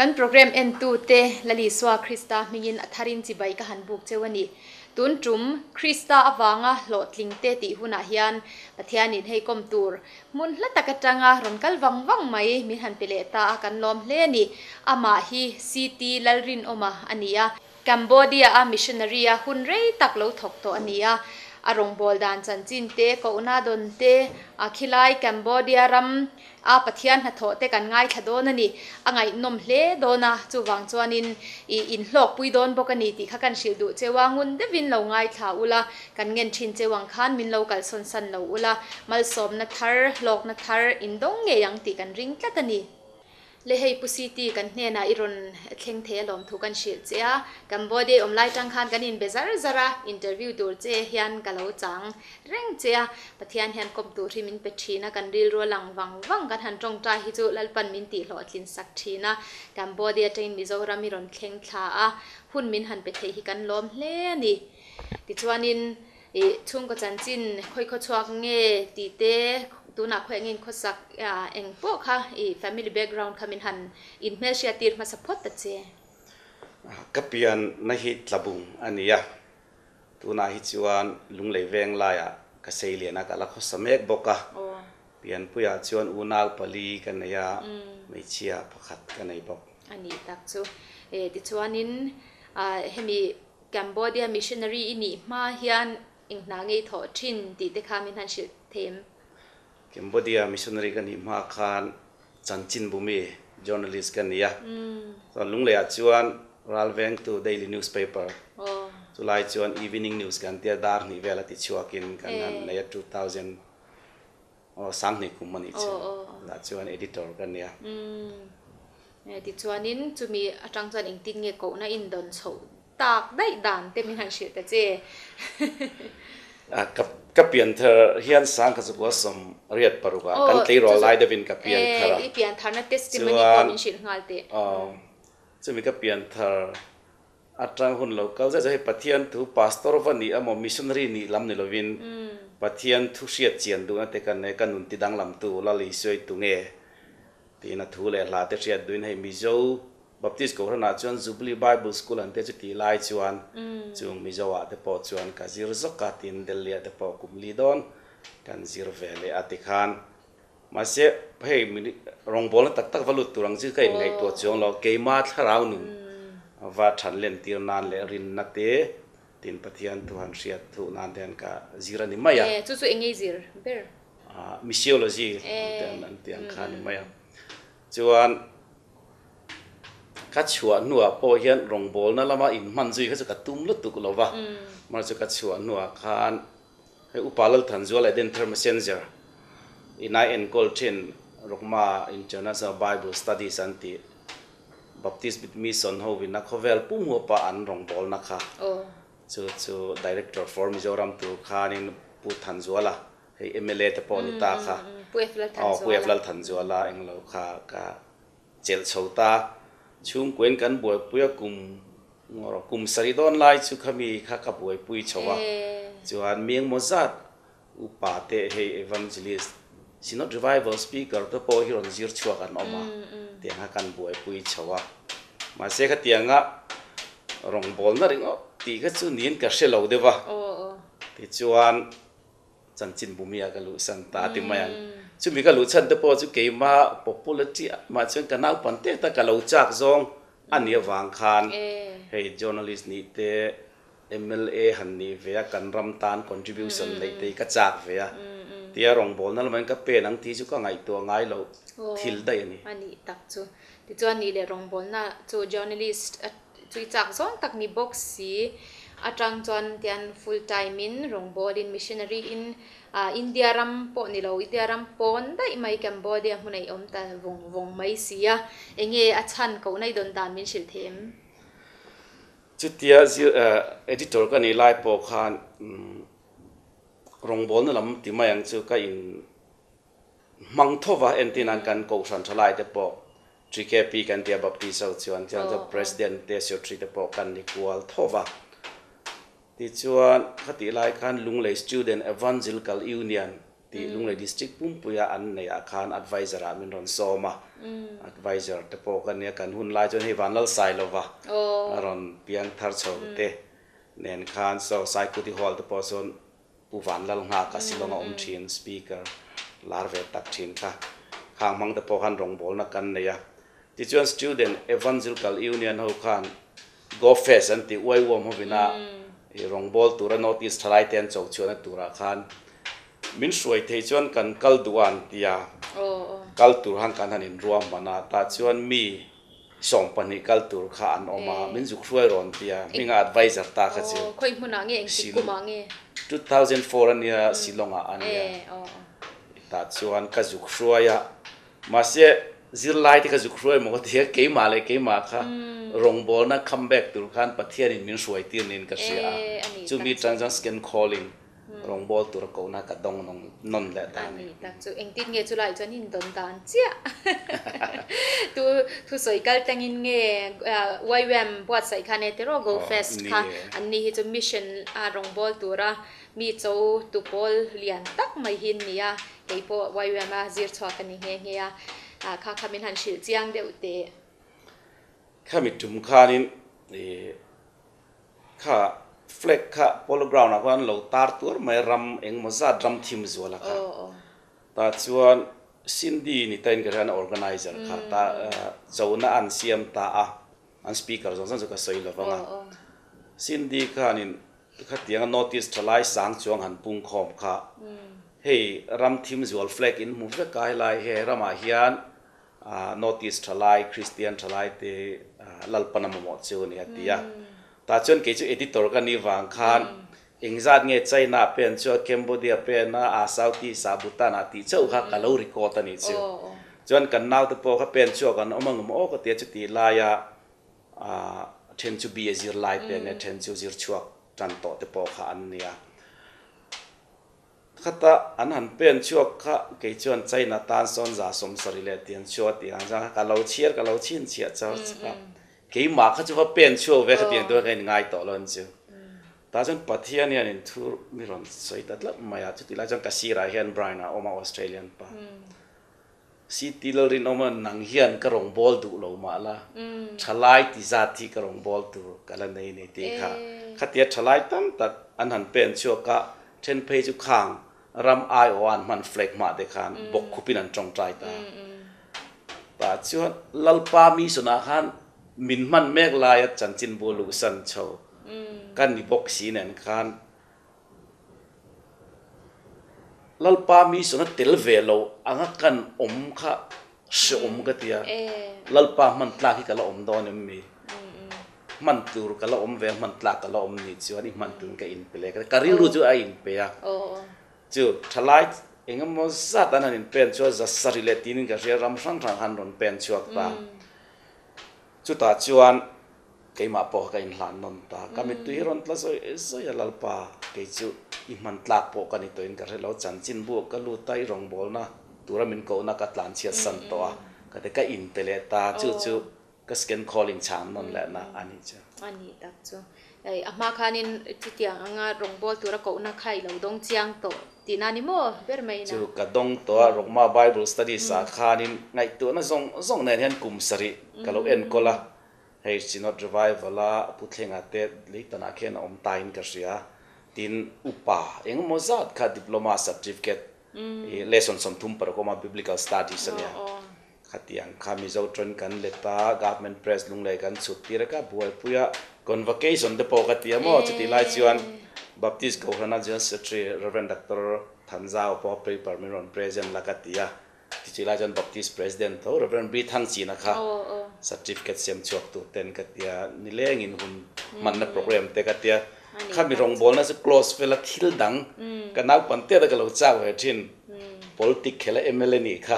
Kan program entute Lal Isua Krista hmingin a tharin chibai ka han buk cheu a ni. Tun tum Krista avanga hlawhtlingte tih hunah hian Pathianin hei kawm tur hmun hla tak atanga rawn kal vang vang mai min han pe leh ta a, kan lawm hle a ni. Amah hi CT Lalrinawma a ni a. Cambodia-a missionary-a hun rei tak lo thawk tawh a ni a, a rawngbâwl dan chanchin te, kohna dawn te, a khilai Cambodia ram a Pathian hnathawh te kan ngaithla dawn a ni. A ngaihnawm hle dawn a, chuvang chuanin i inhlawkpui dawn bawk a ni tih kha kan hrilh duh cheu a, ngun deuhin lo ngaithla ula, kan ngen thin cheu ang khan min lo kalsawn san lo ula, malsawmna thar, hlawkna thar indawng ngei ang tih kan ring tlat a ni. Le hei Pu Siti kan hnenah i rawn thleng thei alawm thu kan hrilh che a, Cambodia awm lai tang khan kan inbe zar zar a, interview tur che hian ka lo chang reng che a, Pathian hian kawm tur hi min pe thin a, kan rilru a lang vang vang kan han tawngtai hi chu Lalpan min tihhlawhtlin sak thin a, Cambodia atangin Mizoram i rawn thleng thla a, hun min han pe thei hi kan lawm hle a ni. Tichuanin. I chhungkaw chanchin khawi khaw chhuak nge tih te, tunah khawi engin khawsak eng pawh kha i family background kha min han inhmelhriat tir hmasa phawt ta che. Ka pian na hi tlabung a ni a, tunah hi chuan Lunglei veng laiah ka sei lian a, ka la khawsa mek bawk a. Pianpuiah chuan unau pali ka nei a, hmeichhia pakhat ka nei bawk. A nih tak chu. Tichuanin hemi Cambodia missionary i nih hma hian eng hna ngei thawh thin tih te kha min han hrilh thei em? Cambodia missionary ka nih hma khan chanchin bumi, journalist, ka ni a. Chuan Lungleiah chuan Ralvengtu daily newspaper chulai chuan evening news kan tia dar hnih vel a ti chhuakin kan han nei a 2000 aw sanghnih kum a nih chu lah chuan editor ka nia. Tichuanin chumi atang chuan engtin nge kohna indawn chhoh tak daih dan te min han hrilh ta che. Ka ka pian thar hian sang kha chu kua sawm riat paruk ah kan tleirawl lai deuhin ka pian thar a. I pian tharna testimony pawh min hrilh nghal teh. Chumi ka pian thar Atang hun lo kal zet zet hi Pathian thu pastor va nih emaw missionary nih lam ni lovin Pathian thu hriat chian duhna te kan nei, ka nun ti danglamtu Lal Isuai tu nge tiin a thu leh hla te hriat duhin hei Mizo Baptist Kohhranah chuan Jubilee Bible School an te chu tih lai chuan chung Mizo ah te pawh chuan ka zir zawk a tin Delhi ah te pawh kum li dawn kan zir ve leh a tikhan Mahse, hei rawngbawlna tak tak va lut tur ang chi ka inngaihtuah chuang lo, keima thlarau nun va than len tir nan leh rinna te tin Pathian thu han hriat thuh nan te hian ka zir a ni mai a. E, chu chu eng nge zir ber? Missiology an tih ang kha a ni mai a. Chuan ka chhuah hnuah pawh hian rawngbawlna lama inhman zui kha chu ka tum lutuk lo va, mahse ka chhuah hnuah khan Hei Upa Lalthanzuala Edenthar Messenger in a enkawl thin Rukma International Bible Studies an tih Baptist with Mission ho in a khawvel pum huapa an rawngbawlna kha chu chu Director for Mizoram tur khanin Pu Thanzuala hei mla te pawh ni ta kha aw Pu F Lalthanzuala englo kha ka chelh chho ta chhungkuain kan buaipui a kum Ngaw kum sarih dawn lai chu khami kha ka buaipui chho a, chuan mi engmaw zat upa te hei evangelist, Synod Revival speaker te pawh hi rawn zir chhuak an awm a, tiang kha kan buaipui chho a. Mahse khatianga rawngbawlna ringawt tih kha chu niin ka hre lo deuh a, tichuan Chanchin bumia ka luhsan ta ti mai ang. Chumi ka luhchhan te pawh chu keima popularity mah chuan ka naupan te ta ka lo chak zawng a nih avang khan hei journalist nih te mla han nih ve a kan ram tan contribution neih te hi ka chak ve a tia rawngbawlna lamah hian ka pen ang tih chu ka ngaihtuah ngai loh thil daih a ni. A nih tak chu. Tichuan nih leh rawngbawlna chu journalist Chui chak zawng tak ni bawk si. Atang chuan tian full time in rawngbâwl in missionary in India ram pawh ni lo India ram pawn daih mai Cambodia hmun a i awm ta vawng vawng mai si a. Enge a chhan kohna i dawn dan min hrilh thei em? Chutia zir editor ka nih lai pawh khan rawngbâwlna lam ti mai ang chu ka in hmang tho va, entir nan kan kohhran tha lai te pawh TKP kan tia Baptist ho chuan chuan chu President te Secretary te pawh kan ni kual tho va. Tichuan khatih lai khan Lunglei Student Evangelical Union. tih Lunglei District pumpuia an neih ah khan adviser ah min rawn sawm a, adviser te pawh ka nia kan hun lai chuan hei Vanlalsailova a rawn piang thar chho te nen khan saw Saikuti Hall te pawh sawn Pu Vanlalnghaka Shillong a awm thin speaker lar ve tak thin kha khang hmang te pawh khan rawngbawlna kan nei a. Tichuan Student Evangelical Union ho khan Go Fest an tih uaiuam hovina i rawngbâwl tura notice thalai te an cho chhuahna turah khan min hruai thei chuan kan kal duh a an ti a, kal tur khan kan han inruahman a, tah chuan mi 20 kal tur kha an awm a, min zuk hruai rawn ti a, hminga adviser ta kha chu. Khawi hmunah nge engtik kumah nge? 2004 a nia, Shillong-ah a nia. Tah chuan ka zuk hruai a, Mahse, zirlai te kha zuk hruai maw ka ti a, keimah leh keimah kha rawngbawlna come back tur khan Pathianin min hruai tir niin ka hria a, chumi atang chuan scan calling rawngbâwl tura kohna ka dawng nawn leh ta a ni. A ni tak chu, engtin nge chulai chuan in dawn dan chiah? Tu thusawi kal tlangin nge YWAM buatsaih khan e tiraw Go Fest kha an ni hi chu mission a rawngbâwl tura Mi cho tu pawl lian tak mai hi an ni a, kei pawh YWAM a zir chhuak ka ni nghe nghe a, kha kha min han hrilh chiang deuh teh. Khami tum khanin ih kha flag kha polo ground ah khuan lo tar tuar mai a, ram engemaw zat ram thim zual a kha. Tah chuan Cindy ni tain ka hria an organizer kha ta chona an siam ta a, an speaker zawng zawng chu ka sawi lo vang a. Cindy khanin Khatianga notice tha lai sang chuang han pung khawm kha hei ram thim zual flag in hmu vek a helai he ramah hian notice tha lai Christian tha lai te Lalpan a mamawh chu a ni a ti a. Tah chuan kei chu editor ka nih vang khan engzat nge China pen chu a Cambodia pen a a South East ah Bhutan ah tih chauh kha ka lo record a nih chu. Chuan kan naute pawh kha pen chhuak an awm ang maw ka ti a chutih laia A then chu BA zir lai te ania, then chu zir chhuak tan tawh te pawh kha an nia. Khata an han pen chhuak kha kei chuan China tan sawn 170 leh tiang chhuak tih ang chuan ka lo chhiar ka lo chhinchhiah char char a. Keimah kha chu va pen chhuak ve khatiang tur kha in ngai tawh lo an chu. Tah chuan Pathian hian in thu mi rawn sawi ta tlat mai a, chutih lai chuan ka sirah hian Brian a awm a Australian pa. City Lalrinawma nang hian ka rawn bawl duh lo mah la, thalai ti zat hi ka rawn bawl tur ka la nei nei tih kha. Khatia thalai tam tak an han pen chhuak a, then phei chu khang ram aiawh a an hman flag hmah te khan bawk khupin an tawngtai ta. Tah chuan Lalpa mission ah khan min hman mek laia chanchinbu luhsan chho ka ni bawk si nen khan, Lalpa mi sawna tel ve lo anga kan awm kha hreawm ka ti a, Lalpa hman tlak hi ka la awm dawn em mi? Hman tur ka la awm ve a, hman tlak ka la awm ni chuan i hman turin ka inpe leh ka ti. Ka rilru chu a inpe a, chu thalai eng emaw zat an han inpen chuan 700 leh tinin ka hria ram hrang hrang han rawn pen chhuak ta. Chutah chuan Keimah pawh ka inhlan nawn ta. Ka mittui hi rawn tla zawi zawi a Lalpa, kei chu i hman tlak pawh ka ni tawhin ka hre lo. Chanchinbu ka lut a, i rawngbawlna tura min kohna ka tlanchhiat san tawh a, ka ti ka inpe leh ta. Chu chu ka scan call inchhang nawn lehna a nih chu. A nih tak chu. Hei a hma khanin chutiang anga rawngbâwl tura kohna kha i lo dawng chiang tawh tihna a ni maw ber mai ina? Chu ka dawng tawh a, Rokma Bible Studies ah khanin ngaihtuahna zawng zawng nen hian kum sarih ka lo enkawl a. Hei Synod Revival a Pu Thlenga te Leitanah khian a awm tain ka hria. Tin, upa engemaw zat kha Diploma Certificate i lesson 36 awm a, Biblical Studies a nia. Khatiang kha Mizo tawng kan let a, Government Press Lunglei kan chhut tir a, ka buaipui a, Convocation te pawh ka ti a maw? Chutih lai chuan Baptist Kohhrana General Secretary Rev. Doctor Thanzau pawh paper min rawn present la ka ti a. Tichih lai chuan Baptist President tho Rev. B. Thangchina kha certificate siam chhuak tur ten ka tia, nilengin hun hmanna program te ka tia, khami rawngbawlna chu close vela thil dang ka naupang te ka lo chak ve thin, politic khela mla nih kha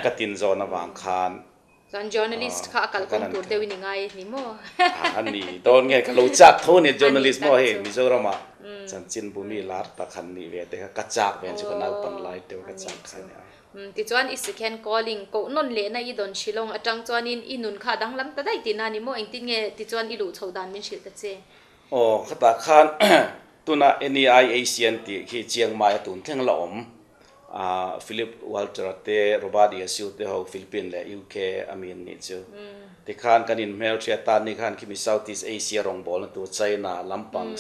ka tin zawn avang khan. Chuan journalist kha a kalkawng tur deuh in i ngai ni maw? A ni dawn nge ka lo chak tho a ni journalist maw hei Mizoram ah chanchinbu mi lar tak han nih ve te kha ka chak ve chu ka naupang lai deuh ka chak kha nia. Tichuan i second calling koh nawn lehna i dawn Shillong atang chuanin i nun kha a danglam ta daih tihna a ni maw? Engtin nge tichuan i luh chhoh dan min hrilh ta che? Aw khatah khan Tuna NEIAC an tih khi Chiang Mai a tun thleng la awm a, Philip Walter-a te, Robert Yesu te ho Philippine leh UK a mi an nih chu. Tikhan kan inhmelhriat tan ni khan khimi Southeast Asia rawngbawlna tur China lampang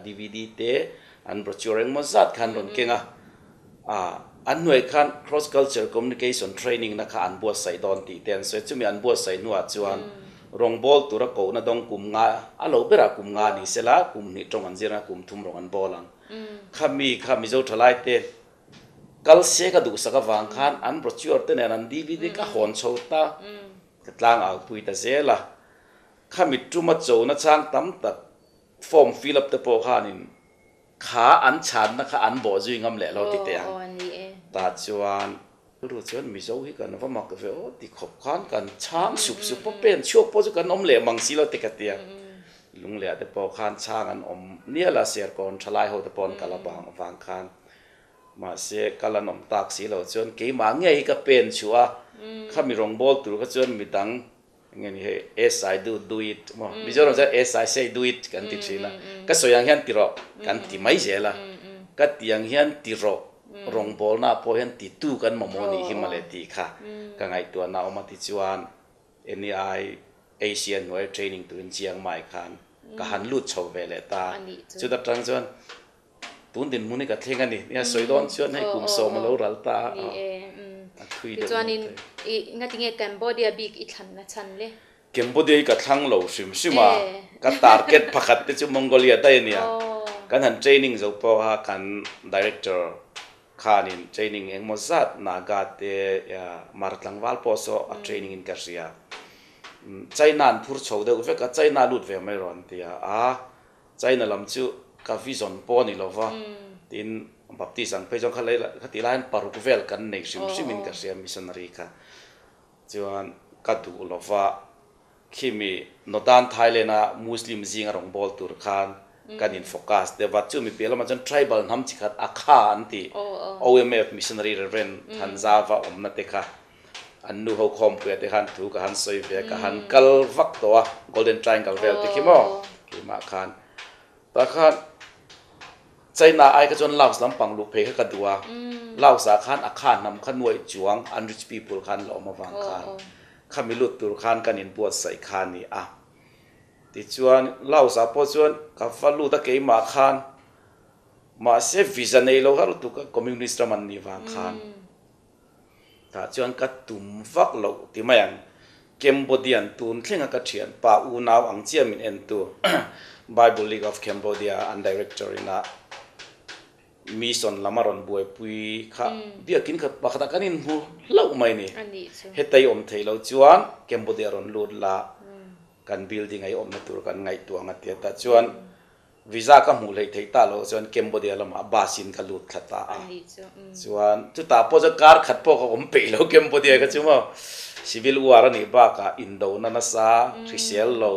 DVD te an brochure engmaw zat khan rawn keng a. A, an hnuai khan Cross Culture Communication Training na kha an buatsaih dawn tih te an sawi. Chumi an buatsaih hnuah chuan rawngbawl tura kohna dawng kum nga, a lo berah kum nga ni sela, kum hnih tawng an zir ang a, kum thum rawng an bawl ang. Khami kha Mizo thalai te kal se ka duhsak avang khan an brochure te nen an DVD ka hawn chho ta, ka tlang au pui ta zel a. Khami tuma chona chang tam tak form fill up te pawh khanin Kha an chhanna kha an bawh zui ngam leh lo ti teh ang. Tah chuan rilru chuan Mizo hi kan va mak ve aw ti khawp khan kan chhang sup sup a, pen chhuak pawh chu kan awm leh mang si lo ti ka ti a. Lungleh te pawh khan chhang an awm nial a, Serkawn thalai ho te pawh an kal a bang vang khan. Mahse kal an awm tak si lo chuan keimah ngei hi ka pen chhuah a, khami rawngbâwl tur kha chuan midang Nge ni hei as I do do it maw Mizoram chuan as I say do it kan ti thin a, ka sawi ang hian ti rawh kan ti mai zel a, ka ti ang hian ti rawh rawngbawlna ah pawh hian titu kan mamawh nih hi mawle tih kha ka ngaihtuahna a awm a tichuan NEI Asia hnuai training turin Chiang Mai khan ka han lut chho ve leh ta chuta tang chuan Tun dinhmun hi ka thleng a ni. Nia sawi dawn chuan hei kum sawm a lo ral ta a. Ni e, umm. A thui deuh mai thei. Tichuanin i ngatinge Cambodia bik i thlanna chhan le? Cambodia hi ka thlang lo hrim hrim a. Ka target pakhat te chu Mongolia daih a nia. Kan han training zo pawh a kan director khanin training engemaw zat Naga te Mara tlangval pawh saw a training in ka hria. China an phur chho deuh vek a, China lut ve mai rawh an ti a. A China lam chu ka vision pawh a ni lo va, tin Baptist ang phei chuan kha lei kha tih laiin paruk vel kan nei hrim hrim in ka hria missionary kha chuan ka duh lo va, khimi Northern Thailand a Muslim zinga rawn bawl tur khan kan in focus deuh va, chumi piah lamah chuan tribal hnam chi khat Akha an tih OMF missionary Reverend Thanzava awmna te kha An nu ho khawmpuia te khan thu ka han sawi ve a, ka han kal vak tawh a, Golden Triangle vel te khi maw keimah khan. Tah khan China ai kha chuan Laos lampang luh phei kha ka duh a, Laos ah khan a kha hnam kha nuaih chuang an rich people khan la awm avang khan khami lut tur khan kan inbuatsaih kha a ni a. Tichuan Laos ah pawh chuan ka va lut a keimah khan mahse visa nei lo har lutuk a communist ram an nih vang khan. Tah chuan ka tum vak loh ti mai ang. Cambodian tun thlenga ka thianpa unau ang chiah min entu Bible League of Cambodia an director ina mission lam a rawn buaipui kha biakin khat pakhatah kan inhmu hlauh mai ni. Hetei awm thei lo chuan Cambodia rawn lut la kan building a i awmna tur kan ngaihtuah ang a ti a. Tah chuan Visa ka hmuh hleih theih ta loh chuan Cambodia lamah bus in ka lut thla ta a. Chuan chutah pawh chuan kar khat pawh ka awm peih lo Cambodia kha chu maw. Civil war a nih bakah indona nasa, hrisel lo,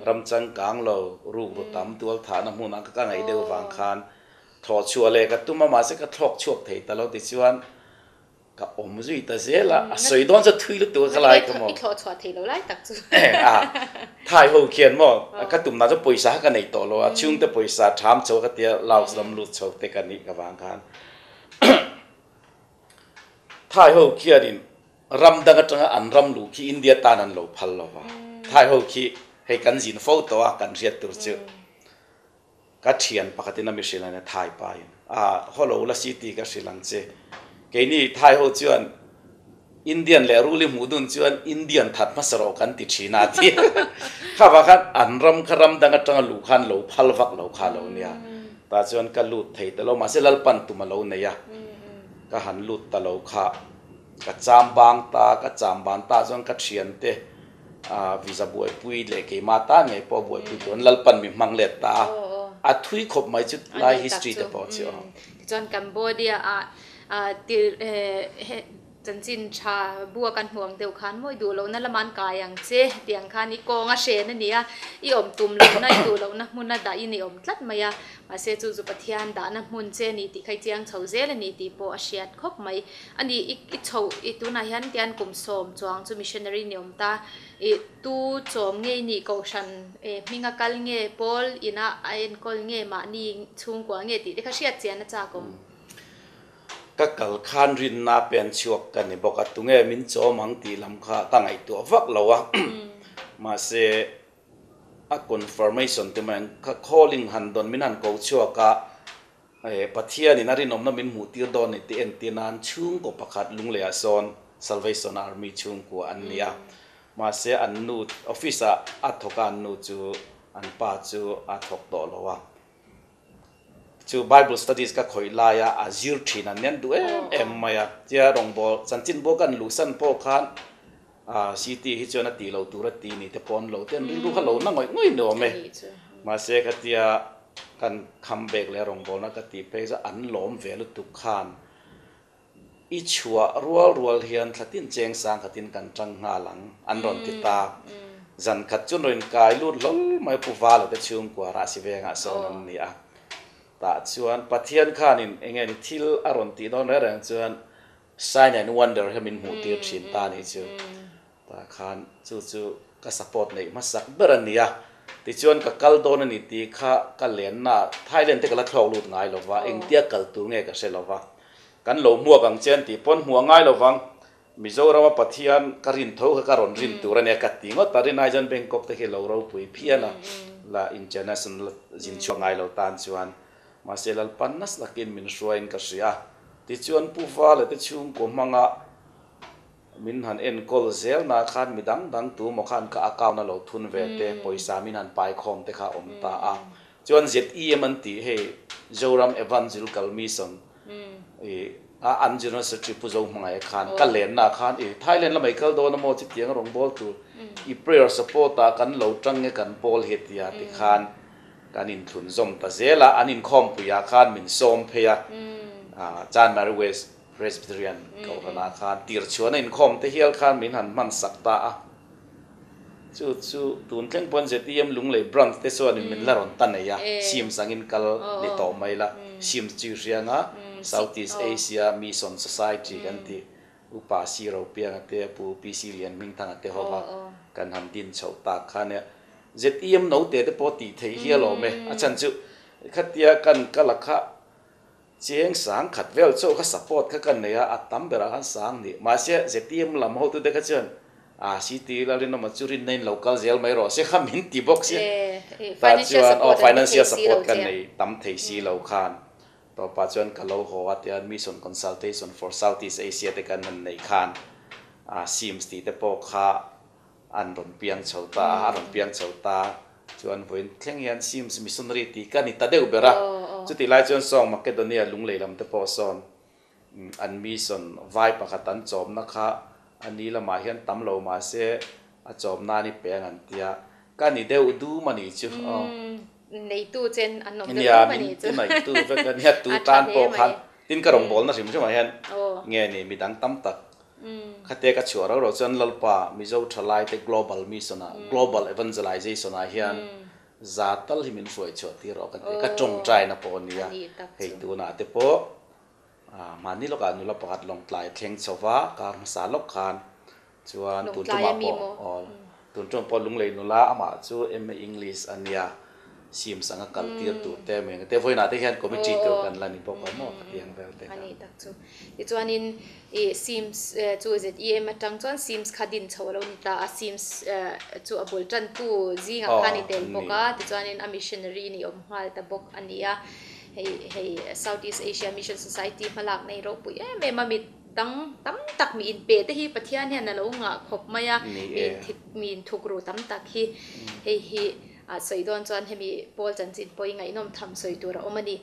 ram changkang lo, rukru tam tual thahna hmunah ka ngaih deuh vang khan thlawh chhuah leh ka tum a mahse ka thlawk chhuak thei ta lo tichuan Ka awm zui ta zel a, a sawi dawn chu thui lutuk a ka lai kha maw. I thlawh chhuah thei lo lai tak chu. A, Thai ho khian maw, ka tumna chu pawisa kha ka nei tawh lo a, chhungte pawisa ṭham chho ka tia Laos lam lut chho te ka nih ka vang khan. Thai ho khianin ram dang aṭanga an ram luh khi India tan an lo phal lo va. Thai ho khi hei kan zin fo tawh a, kan hriat tur chu. Ka thian pakhatin a mi hrilh a nia Thai pa in a haw lo la si tih ka hrilh ang che. Keini Thai ho chuan Indian leh ruli hmuh dun chuan Indian that hmasa rawh kan ti thin a ti. Kha vang khan an ram kha ram dang atanga luh khan lo phal vak lo kha lo nia. Tah chuan ka lut thei ta lo mahse Lalpan tum a lo nei a. Ka han lut ta lo kha ka cham bang ta ka cham ban ta chuan ka thiante Visa buaipui leh keimah tan ngei pawh buaipui tur an Lalpan mi hmang let ta a, a thui khawp mai chu lai history te pawh chu. Tichuan Cambodia ah tir he. Chanchin tha bua kan hmuh ang deuh khan mawi duh lohna lama an kai ang che tih ang khan i kawng a hren a ni a, i awm tum lohna, i duh lohna hmuna dahin i awm tlat mai a, mahse chu chu Pathian dahna hmun che a ni tih kha i chiang chho zel a ni tih pawh a hriat khawp mai a ni. I i chho i tunah hian tian kum sawm chuang chu missionary ni awm ta, i tu chawm nge i nih kohhran hminga kal nge pawl ina a enkawl nge mahni chhungkua nge tih te kha hriat chian a chak awm. Ka kal khan rinna pen chhuak ka ni bawk a, tunge min chawm ang tih lam kha ka ngaihtuah vak lo a, mahse a confirmation te mai ang kha calling han dawn min han ko chhuak a, Pathianin a rinawmna min hmuh tir dawn ni tih entir nan chhungkaw pakhat Lungleiah sawn Salvation Army chhungkua an ni a, mahse an nu office ah a thawk a an nu chu an pa chu a thawk tawh lo a. Chu Bible studies ka khawih laia a zir thin an nen duh em em mai a. Tia rawngbâwl chanchin bawk an luhsan pawh khan City hi chuan a tih loh tur a ti ni te pawh an lo te an rilru kha lo na ngawih ngawih ni awm e. Mahse khatia kan kham bek leh rawngbâwlna ka tih phei chu an lawm ve lutuk khan I chhuah rual rual hian thla tin cheng sang khatin kan tang nghal ang, an rawn ti ta. Zan khat chu rawn kai lut hlawl mai Pu Vala te chhungkua Rahsi vengah sawn an ni a. Tah chuan Pathian khanin eng nge ni thil a rawn tih dawn reng reng chuan sign and wonder hi min hmuh tir thin ta nih chu. Tah khan chu chu ka support neih hmasak ber a ni a. Tichuan ka kal dawn a ni tih kha ka lenna Thailand te ka la thlawk lut ngai lo va, engtia kal tur nge ka hre lo va. Kan lo hmuak ang che an tih pawn hmuh a ngai lo vang. Mizorama Pathian ka rin tho kha ka rawn rin tur a nia ka ti ngawt a, rin ai chuan Bangkok te khi lo ropui phian a, la international zin chhuak ngai lo tan chuan. Mahse Lalpan nasa takin min hruaiin ka hria a. Tichuan Pu Vala te chhungkaw hmanga min han enkawl zel na khan mi dang dang tu maw khan ka account a lo thun ve te, pawisa min han pai khawm te kha a awm ta a. Chuan ZEM an tih hei Zoram Evangelical Mission i a an General Secretary Pu Zohmangaia khan ka lenna ah khan i Thailand lamah i kal dawn a maw chutiang rawng bawl tur i prayer support ah kan lo tang nge kan pawl hi tia tikhan kan inthlun zawm ta zel a, an inkhawmpui ah khan min sawm phei a, Chanmari West Presbyterian Kohhran ah khan tirchhuahna inkhawm te hial khan min han hman sak ta a. Chu chu tun thleng pawn ZEM Lunglei branch te chuanin min la rawn ta nei a, SIMS angin kal ni tawh mai la, SIMS chu i hriang a, South East Asia Mission Society kan tih, Upa Si Ropianga te, Pu PC Lianhmingthanga te ho va kan han din chhoh tak kha nia. ZEM note te pawh tih theih hi alawm e, a chhan chu khatia kan kal a kha Chiang sang khat vel chauh kha support kha ka nei a, a tam berah khan sang nih. Mahse ZPM lam hotute kha chuan a CT Lalrinawma chu rinna in lo kal zel mai rawh se kha min ti bawk sia. Tah chuan aw financial support ka nei tam thei si lo khan tawpah chuan ka lo haw a tian Mission Consultation for South East Asia te kan han neih khan a SIMS tih te pawh kha An rawn piang chho ta a, a rawn piang chho ta chuan vawiin thleng hian Sims Missionary tih ka ni ta deuh ber a. Chutih lai chuan sawng Makedonia lunglei lam te pawh sawn an mission vai pakhat an chawmna kha a ni lamah hian tam lo mahse a chawm nan i peng an tia ka ni deuh dum a nih chu aw. Neitu chen an awm deuh dum a nih chu. Nia, min ti neitu vek a nia tu tan pawh khan tin ka rawngbawlna hrim hrimah hian nge ni midang tam tak Khate ka chhuah rauh rauh chuan Lalpa Mizo thalaite Global Mission ah, Global Evangelization ah hian za tal hi min hruai chhuah tir rawh ka ti a, ka tawngtaina pawh a nia. Hei tunah te pawh hmanni lawkah nula pakhat Lawngtlai thleng chho va, kar hmasa lawk khan chuan tun tumah pawh aw tun tumah pawh Lunglei nula amah chu MA English a nia. Sims anga kal tir tur te mai ang te vawiinah te hian committee tur kan la ni bawk a maw ka ti ang vel te kha. A ni tak chu. Tichuanin ih Sims chu ZEM atang chuan Sims kha din chho a lo ni ta a, Sims chu a bul tantu zingah khan i tel bawk a, tichuanin a missionary ni awm nghal ta bawk a ni a. Hei hei South East Asia Mission Society hmalak nei ropui em em a mit dang tam tak mi inpe te hi Pathian hian a lo ngah khawp mai a, mi inthuk ru tam tak hi hei hi A sawi dawn chuan hemi pawl chanchin pawh i ngaihnawm tham sawi tur a awm a ni.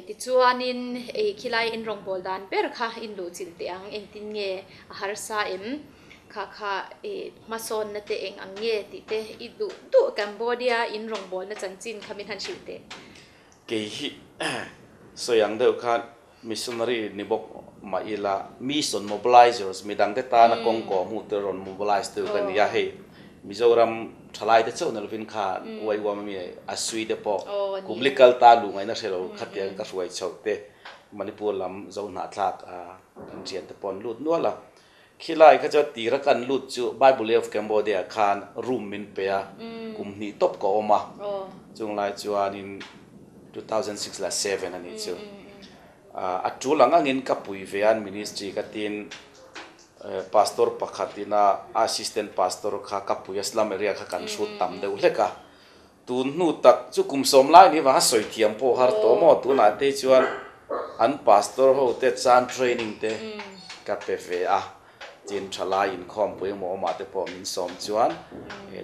Tichuanin ei khilai in rawngbâwl dan ber kha in luh chilh teh ang, engtin nge a harsa em? Kha kha i hmasawnna te eng ang nge tih te i duh duh Cambodia in rawngbâwlna chanchin kha min han hrilh teh. Kei hi sawi ang deuh khan. Missionary ni bawk mah ila, Mission Mobilizers, midangte tana kawng kawh hmuh tur rawn mobilize tu ka ni a, hei Mizoram thalaite chauh na lovin kha uai uam ami a sui te pawh kum li kal ta luh ngaihna hre lo khatiang ka hruai chhoh te Manipur lam zo hnahthlak kan thiante pawh an lut nual a. Khilai kha chuan tira kan lut chu Bible Way of Cambodia khan room min pe a, kum hnih tawp ka awm a, chung lai chuanin 2006 leh seven a nih chu. A tul ang angin ka pui ve a ministry ka tin pastor pakhat ina assistant pastor kha ka pui a slum area kha kan hrut tam deuh hlek a. Tun hnu tak chu kum sawm lai ni vanga sawi thiam pawh har tawh maw? Tunah te chuan an pastor ho te chan training te ka pe ve a, tin thalai inkhawmpui emaw awmah te pawh min sawm chuan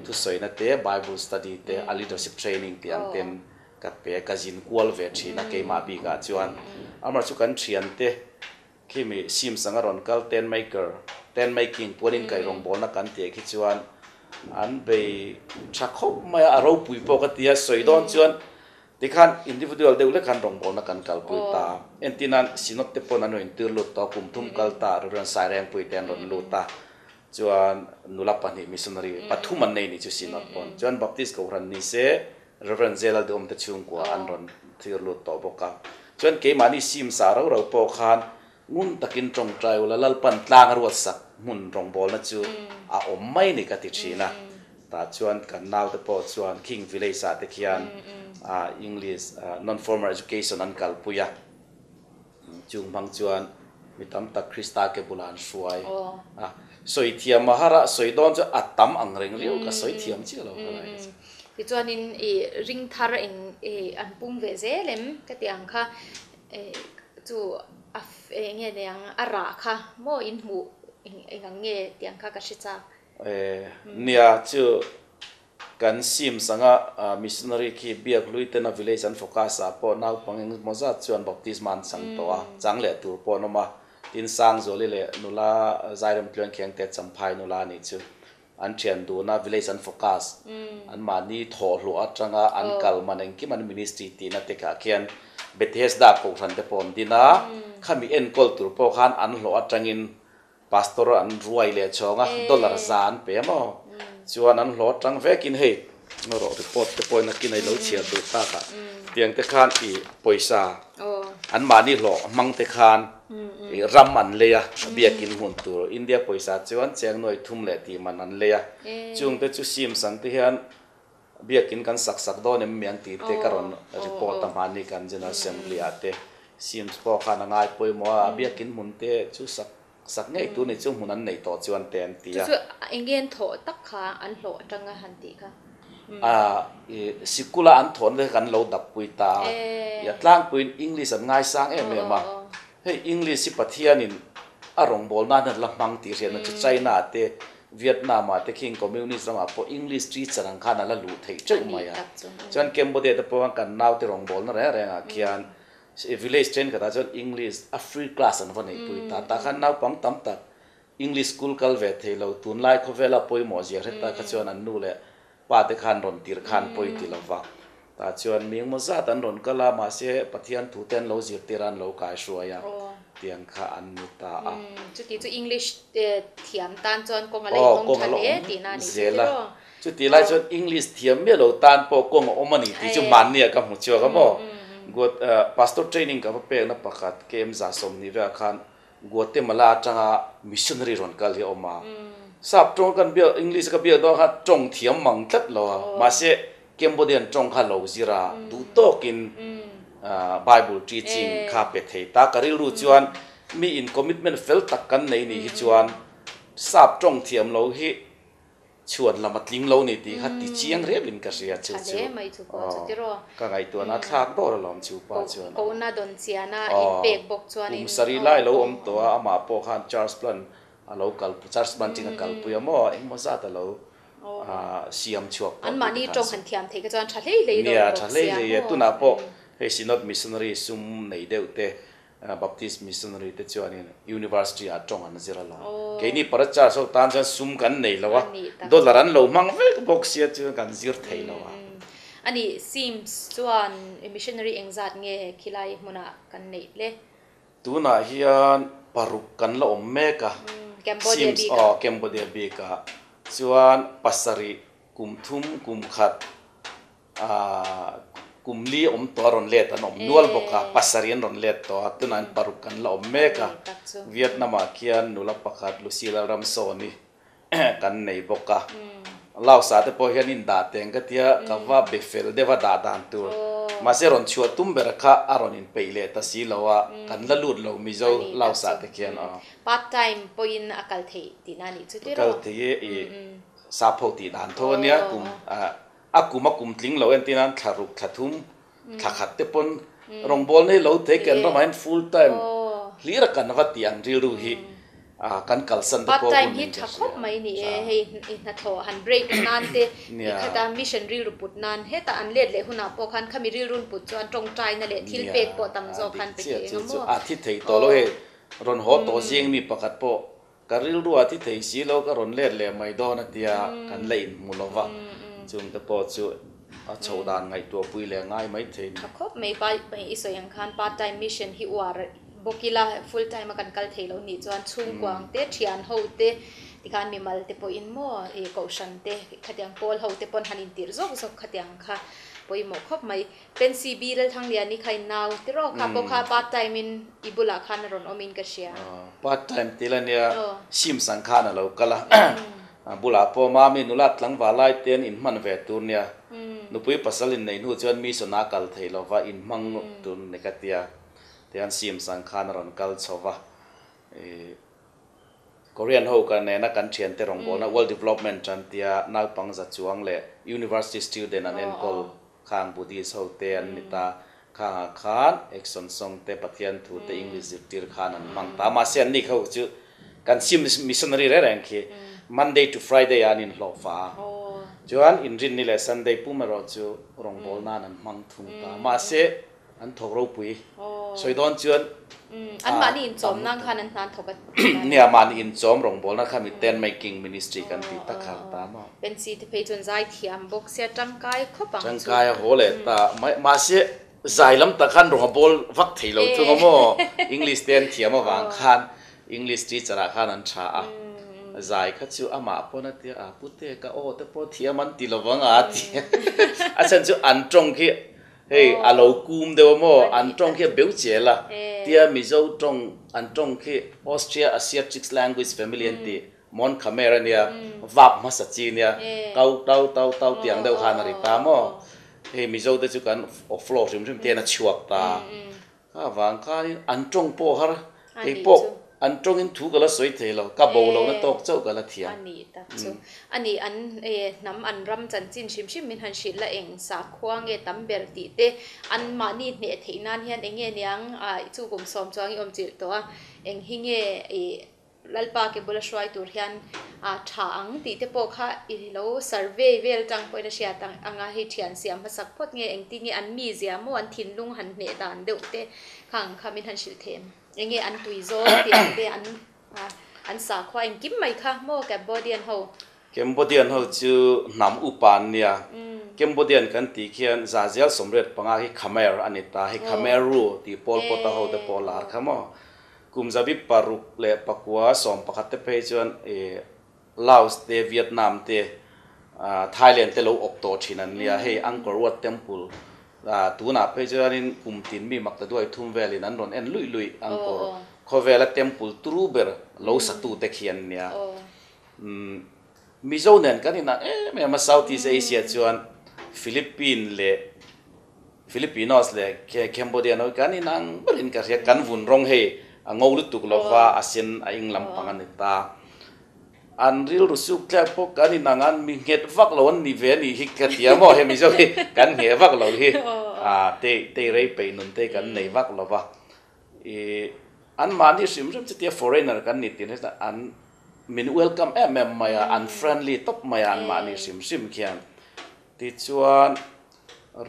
thusawina te, bible study te, a leadership training tih ang ten ka pe a, ka zin kual ve thin a keimah bikah chuan. Amaherawhchu chu kan thiante Khimi Sims anga rawn kal tent maker, tent making, puanin kaih rawngbawlna kan tih khi chuan an bei tha khawp mai a, a ropui pawh ka ti a, sawi dawn chuan tikhan individual deuh lek khan rawngbawlna kan kalpui ta. Entirnan Synod te pawn an rawn intir lut tawh a, kum thum kal ta Rev. Sairengpui te an rawn lut a, chuan nula pahnih missionary pathum an nei nih chu Synod pawn. Chuan Baptist Kohhran ni se Rev. Zelaldawm te chhungkua an rawn thlir lut tawh bawk a. Chuan keimahni sim sa rau rau pawh khan ngun takin tawngtai ula Lalpan tlang a ruatsak hmun rawngbawlna chu a awm mai ni ka ti thin a. Tah chuan kan naute pawh chuan King Village ah te khian English non-formal education an kalpui a. Chung hmang chuan mi tam tak Krista ke bulah an hruai a. Sawi thiam a har a, sawi dawn chu a tam ang reng riau ka sawi thiam chiah lo ka lai chu. Tichuanin i ring thar eng i an pung ve zel em ka tih ang kha chu a eng nge nei ang a rah kha maw in hmuh eng ang nge tih ang kha ka hre chak. Nia chu Kan sim sanga missionary khi biak hlui tena village an focus ah pawh naupang engemaw zat chuan baptisma an chang tawh a, chang leh tur pawh an awm a. Tin, Sangzuali leh nula Zairem Tluang Khengte Champhai nula anih chu an thian dun a, village an focus, anmahni thawhhluah atanga an kal man engkim an ministry tihna te kha khian Bethesda kohhran te pawh an din a, khami enkawl tur pawh khan an hlawh atangin Pastor an ruai leh chhawng a, dollar za an pe maw? Chuan an hlawh atang vekin hei rawh report te pawhin a kin a ilo chhiar duh tak a, tiang te khan i pawisa an mahni hlawh hmang te khan i ram an lei a, biakin hmun tur India pawisa chuan cheng nuai thum leh tih man an lei a, chung te chu sim san te hian Biakin kan sak sak dawn em miang tih te ka rawn report a hmani kan General Assembly ah te Sims pawh khan a ngai pawimawh a, biakin hmun te chu sak sak ngei tur ni chu hmun an neih tawh chuan te an ti a. Chu chu eng nge an thawh tak kha an hlawh atanga han tih kha? A i sikula an thawhna te kan lo dap pui ta a, i a tlangpuiin English an ngaisang em em a, hei English hi Pathianin a rawngbawlna nan hian la hmang tih hriatna chu China ah te Vietnam ah te khing Communist ramah pawh English teacher ang khan a la luh theih teuh mai a. Chuan Cambodia te pawh khan kan naute rawngbawlna reng reng ah khian village thenkhatah chuan English a free class an va neihpui ta. Tah khan naupang tam tak English school kal ve thei lo tunlai khawvela pawimawh zia hre ta kha chuan an nu leh Pa te khan rawn tir khan pawi ti lo va. Tah chuan mi engmaw zat an rawn kal a, mahse Pathian thu te an lo zirtir a, an lo kai hruai a, tiang kha an ni ta a. Chuti chu English thiam tan chuan kawng a la inhawng tha hle tihna a nih chu tiraw? Chuti lai chuan English thiam miah lo tan pawh kawng a awm a ni tih chu mahnia ka hmu chhuak a maw? Pastor training ka va pekna pakhat KM 120 velah khan Guatemala atanga missionary rawn kal hi a awm a. Sap tawng kan biak, English ka biak dawn kha tawng thiam mang tlat lo a. Mahse, Cambodian tawng kha lo zir a, duh tawkin Bible teaching kha pe thei ta. Ka rilru chuan mi in commitment fel tak kan nei nih hi chuan sap tawng thiam lo hi Chhuan lam a tling lo ni tih kha ti chiang riau in ka hria chu chu. Ka ngaihtuahna a thlak dawr alawm chu pa chuan. Kum sarih lai lo awm tawh a, amah pawh khan church plan a lo kal church planting a kalpui a maw engmaw zat a lo siam chhuak tawh tih te khan nia tha hlei hlei e tunah pawh hei Synod Missionary sum nei deuh te Baptist missionary te chuanin university ah tawng an zir alawm. Keini Parachurch ho tan chuan sum kan nei lo a, dollar an lo hmang vek bawk sia chuan kan zir thei lo a. Ani Sims chuan missionary engzat nge khilai hmunah kan neih le? Tunah hian paruk kan la awm mek a, Cambodia Sims bikah. aw Cambodia bikah chuan pasarih kum thum kum khat ah kum li awm tawh a rawn let an awm nual bawk a, pasarih an rawn let tawh a, tunah hian paruk kan la awm mek a, Vietnam ah khian nula pakhat Lucy Lalramsawni kan nei bawk a. Laos ah te pawh hian in dah teng ka tia ka va be fel deuh a dah dan tur. Mahse rawn chhuah tum ber kha a rawn in peih leh ta si lo a, kan la lut lo Mizo Laos ah te khian aw. Part time pawhin a kal theih tihna a nih chu tiraw? Kal thei e, i sapho tih dan tho a nia, kum a kum a kum tling lo entir nan thla ruk thla thum thla khat te pawn rawngbâwl nei lo thei kan ramah hian full time hlir a kan va tih ang rilru hi kan kalsan te pawh hun in ka hria. Part time hi tha khawp mai ni e, hei i hnathawh han break nan te i khata mission rilru put nan hetah an let leh hunah pawh khan khami rilrun put chuan tawngtaina leh thil pek pawh tam zawk khan pe thei eng a maw. A thi thei tawh lo hei rawn haw tawh zing mi pakhat pawh ka rilru a thi thei si lo ka rawn let leh mai dawn a tia kan la inhmu lo va, chungte pawh chu A chhoh dan ngaihtuah pui leh ngai mai thei ni. Tha khawp mai pa i sawi ang khan part time mission hi uar bawk ila full time a kan kal thei lo nih chuan chhungkua ang te thian ho te tikhan mimal te pawhin maw i kohhran te khatiang pawl ho te pawn han intirh zawk zawk khatiang kha pawimawh khawp mai. Pensi bi Lalthangliani kha in nau tiraw kha pawh kha part time in i bulah khan a rawn awm in ka hria. Part time ti la nia sim sang khan a lo kal a. A bulah pawh Mami nula tlangval lai te an inhman ve tur nia. Nupui pasal inneih hnu chuan mission a kal thei lo va, inhmang tur ni ka tia. Tihian Sim sang khan a rawn kal chho va. Ih Korean ho ka nena kan thiante rawngbawlna World Development an tia naupang za chuang leh University student an enkawl khang Buddhist ho te an ni ta. Khangah khan Action Song te Pathian thu te English zirtir khan an hmang ta. Mahse anni kho chu kan sim missionary reng reng khi Monday to Friday ah an inhlawh fa a. Chuan Inrinni leh Sunday pum erawh chu rawngbâwl nan an hmang thung ta. Mahse an thawk ropui sawi dawn chuan Anmahni inchawm nan khan an hna an thawk a. Nia, mahni inchawm rawngbâwlna kha mi tent making ministry kan tih tak kha ta maw. Pensi te phei chuan zai thiam bawk sia tangkai khawp ang chu. Tangkai a haw leh ta mai. Mahse zai lam tak khan rawng a bawl vak thei lo thung a maw. English te an thiam avang khan English teacher ah khan an tha a. Zai kha chu amah pawn a tia a pute ka aw te pawh thiam an ti lovang a ti. A chhan chu an tawng khi Hei a lo kum deuh a maw? An tawng khi a beu chel a, tia Mizo tawng an tawng khi Austria Asiatic language family an ti, Mon Khmer a nia, vap hmasa chi nia, kau tau tau tau tiang deuh khan a ri ta maw? Hei Mizo te chu kan flow hrim hrim te hian a chhuak ta. Kha vang khanin an tawng pawh har, kei pawh an tawngin thu ka la sawi thei lo, ka bo lohna tawk chauh ka la thiam. A nih tak chu. A nih an hnam an ram chanchin hrim hrim min han hrilh la eng sakhua nge tam ber tih te an mahni hneh theih nan hian eng nge niang chu kum sawm chuang i awm chilh tawh a, eng hi nge i Lalpa ke bula hruai tur hian a tha ang tih te pawh kha i lo survey vel tang pawhin a hriat ang anga hei thian siam hmasak phawt nge engtin nge an mizia maw an thinlung han hneh dan deuh te kha ang kha min han hrilh thei em? Enge an tui zawng tih ang te an an sakhua engkim mai kha maw Cambodian ho? Cambodian ho chu hnam upa an nia. Cambodian kan tih khian Zazial 85 hi Khmer a ni ta. Hei Khmer Ru tih Pol Pot-a ho te pawh lar kha maw? Kum 1969 te phei chuan Laos te, Vietnam te, Thailand te lo awp tawh thin an nia. Hei Angkor Wat Temple tunah phei chuanin kum tin mi makta duai thum velin an rawn en luih luih Angkor khawvela temple turu ber lo satu te khi an nia. Mizo nen kan inang em em a Southeast Asia chuan Philippine leh Filipinos leh Cambodian ho hi kan inang berin ka hria, kan vun rawng hei a ngo lutuk lo va, a sen a ing lampang a ni ta. An rilru suk tlek pawh kan inang a, mi nghet vak lo an ni ve a nih hi ka ti a maw, hemi zawk hi kan ngheh vak lo hi tei tei rei peih nun te kan nei vak lo va. Ih anmahni hrim hrim chutia foreigner kan ni tih an min welcome em em mai a, an friendly tawp mai a anmahni hrim hrim khian. Tichuan,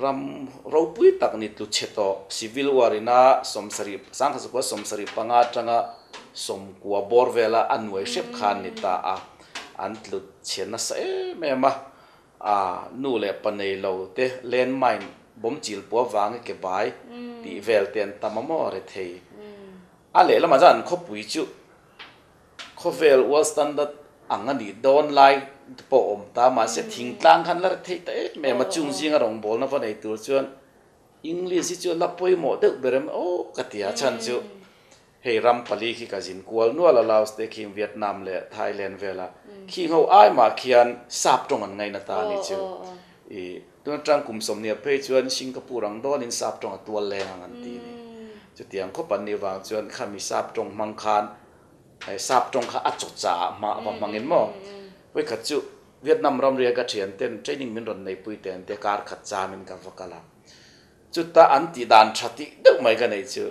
ram ropui tak ni tlu chhe tawh Civil War ina 70, 1975 atanga 90 bawr vela a nuai hrep kha an ni ta a, an tlu chhe nasa em em a. A nu leh pa nei lo te landmine bawm chil pua vanga ke bai tih vel te an tam a maw rethei. A lehlamah chuan an khawpui chu khawvel world standard ang a nih dawn lai te pawh a awm ta, mahse thingtlang khan la ri theih ta em em a, chung zinga rawngbawlna va nei tur chuan English hi chu a la pawimawh deuh ber em aw ka ti a, chhan chu hei ram pali khi ka zin kual nual a, Laos te khing Vietnam leh Thailand vela khing ho ai mah khian sap tawng an ngaina ta a ni chu. I tun atang kum sawmhnih phei chuan Singapore ang dawnin sap tawng a tual leng ang an ti ni. Chutiang khawp an nih vang chuan khami sap tawng hmang khan sap tawng kha a chaw cha ah hma va hmangin maw. Vawikhat chu Vietnam ramria ka thian ten training min rawn neipui te an tia kar khat chamin ka va kal a. Chuta an tih dan tha tih deuh mai ka nei chu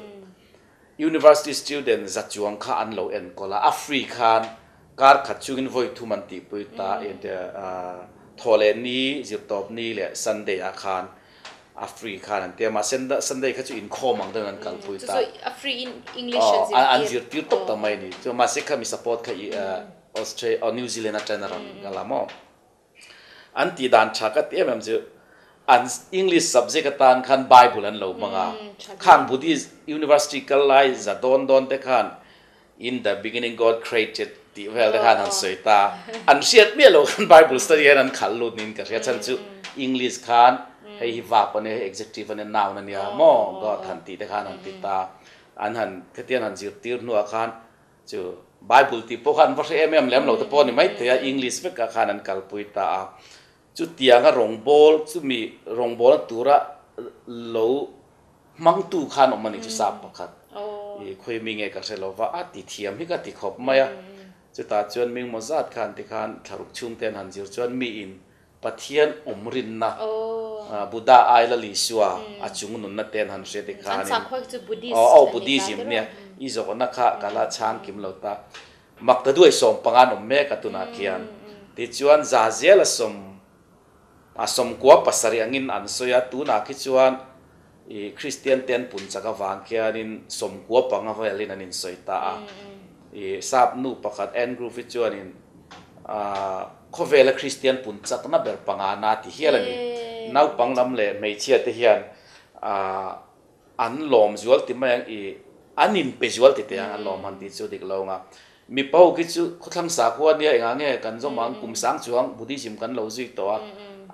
University student za chuang kha an lo enkawl a, a free khan kar khat chungin vawi thum an tihpui ta thaw leh ni, zirtawp ni leh Sunday ah khan a free khan an ti a, mahse Sunday kha chu inkhawm ang deuhin an kalpui ta. Chu chu a free in English an zirtir. An zirtir tawp ta mai a ni. Chu mahse khami support kha Australia, New Zealand atangin a rawn kal a maw. An tih dan tha ka ti em em chu an English subject atan khan Bible an lo hmang a, khang Buddhist University kal lai za dawn dawn te khan In the beginning God created tih vel te khan han sawi ta, an hriat miah loh khan Bible study hian an khalh lut niin ka hria, chhan chu English khan hei hi verb a nia, hei adjective a nia, noun a nia maw God han tih te khan han ti ta, an han khatiang han zirtir hnuah khan Chu Bible tih pawh kha an va hre em em lem lo te pawh a ni maithei a, English vekah khan an kalpui ta a. Chutianga rawngbâwl, chumi rawngbâwlna tura lo hmangtu khan awm a ni chu sap pakhat. I khawi mi nge ka hre lo va, a ti thiam hi ka ti khawp mai a. Chutah chuan mingmaw zat khan tikhan thlaruk chhungte an han zir chuan miin Pathian awm rinna, Buddha ai Lal Isua a chung nunna te an han hria te khanin, aw Buddhism nia i zawhna kha ka la chhang kim lo ta, mak ta duai 15 an awm mek a tunah khian. Tichuan za zel a sawm a sawmkua pasarih angin an sawi a, tunah khi chuan i Kristian te an pun chak avang khianin 95 velin an insawi ta a. I sap nu pakhat Ann Groove hi chuanin khawvela Kristian pun chakna ber panga na ti hial a ni. Naupang lam leh hmeichhia te hian an lawm zual ti mai ang i an inpe zual ti teh ang an lawm han tih chu dik lo ang a. Mipa ho khi chu khawthlang sakhua nia engah nge kan zawm ang kum sang chuang Buddhism kan lo zui tawh a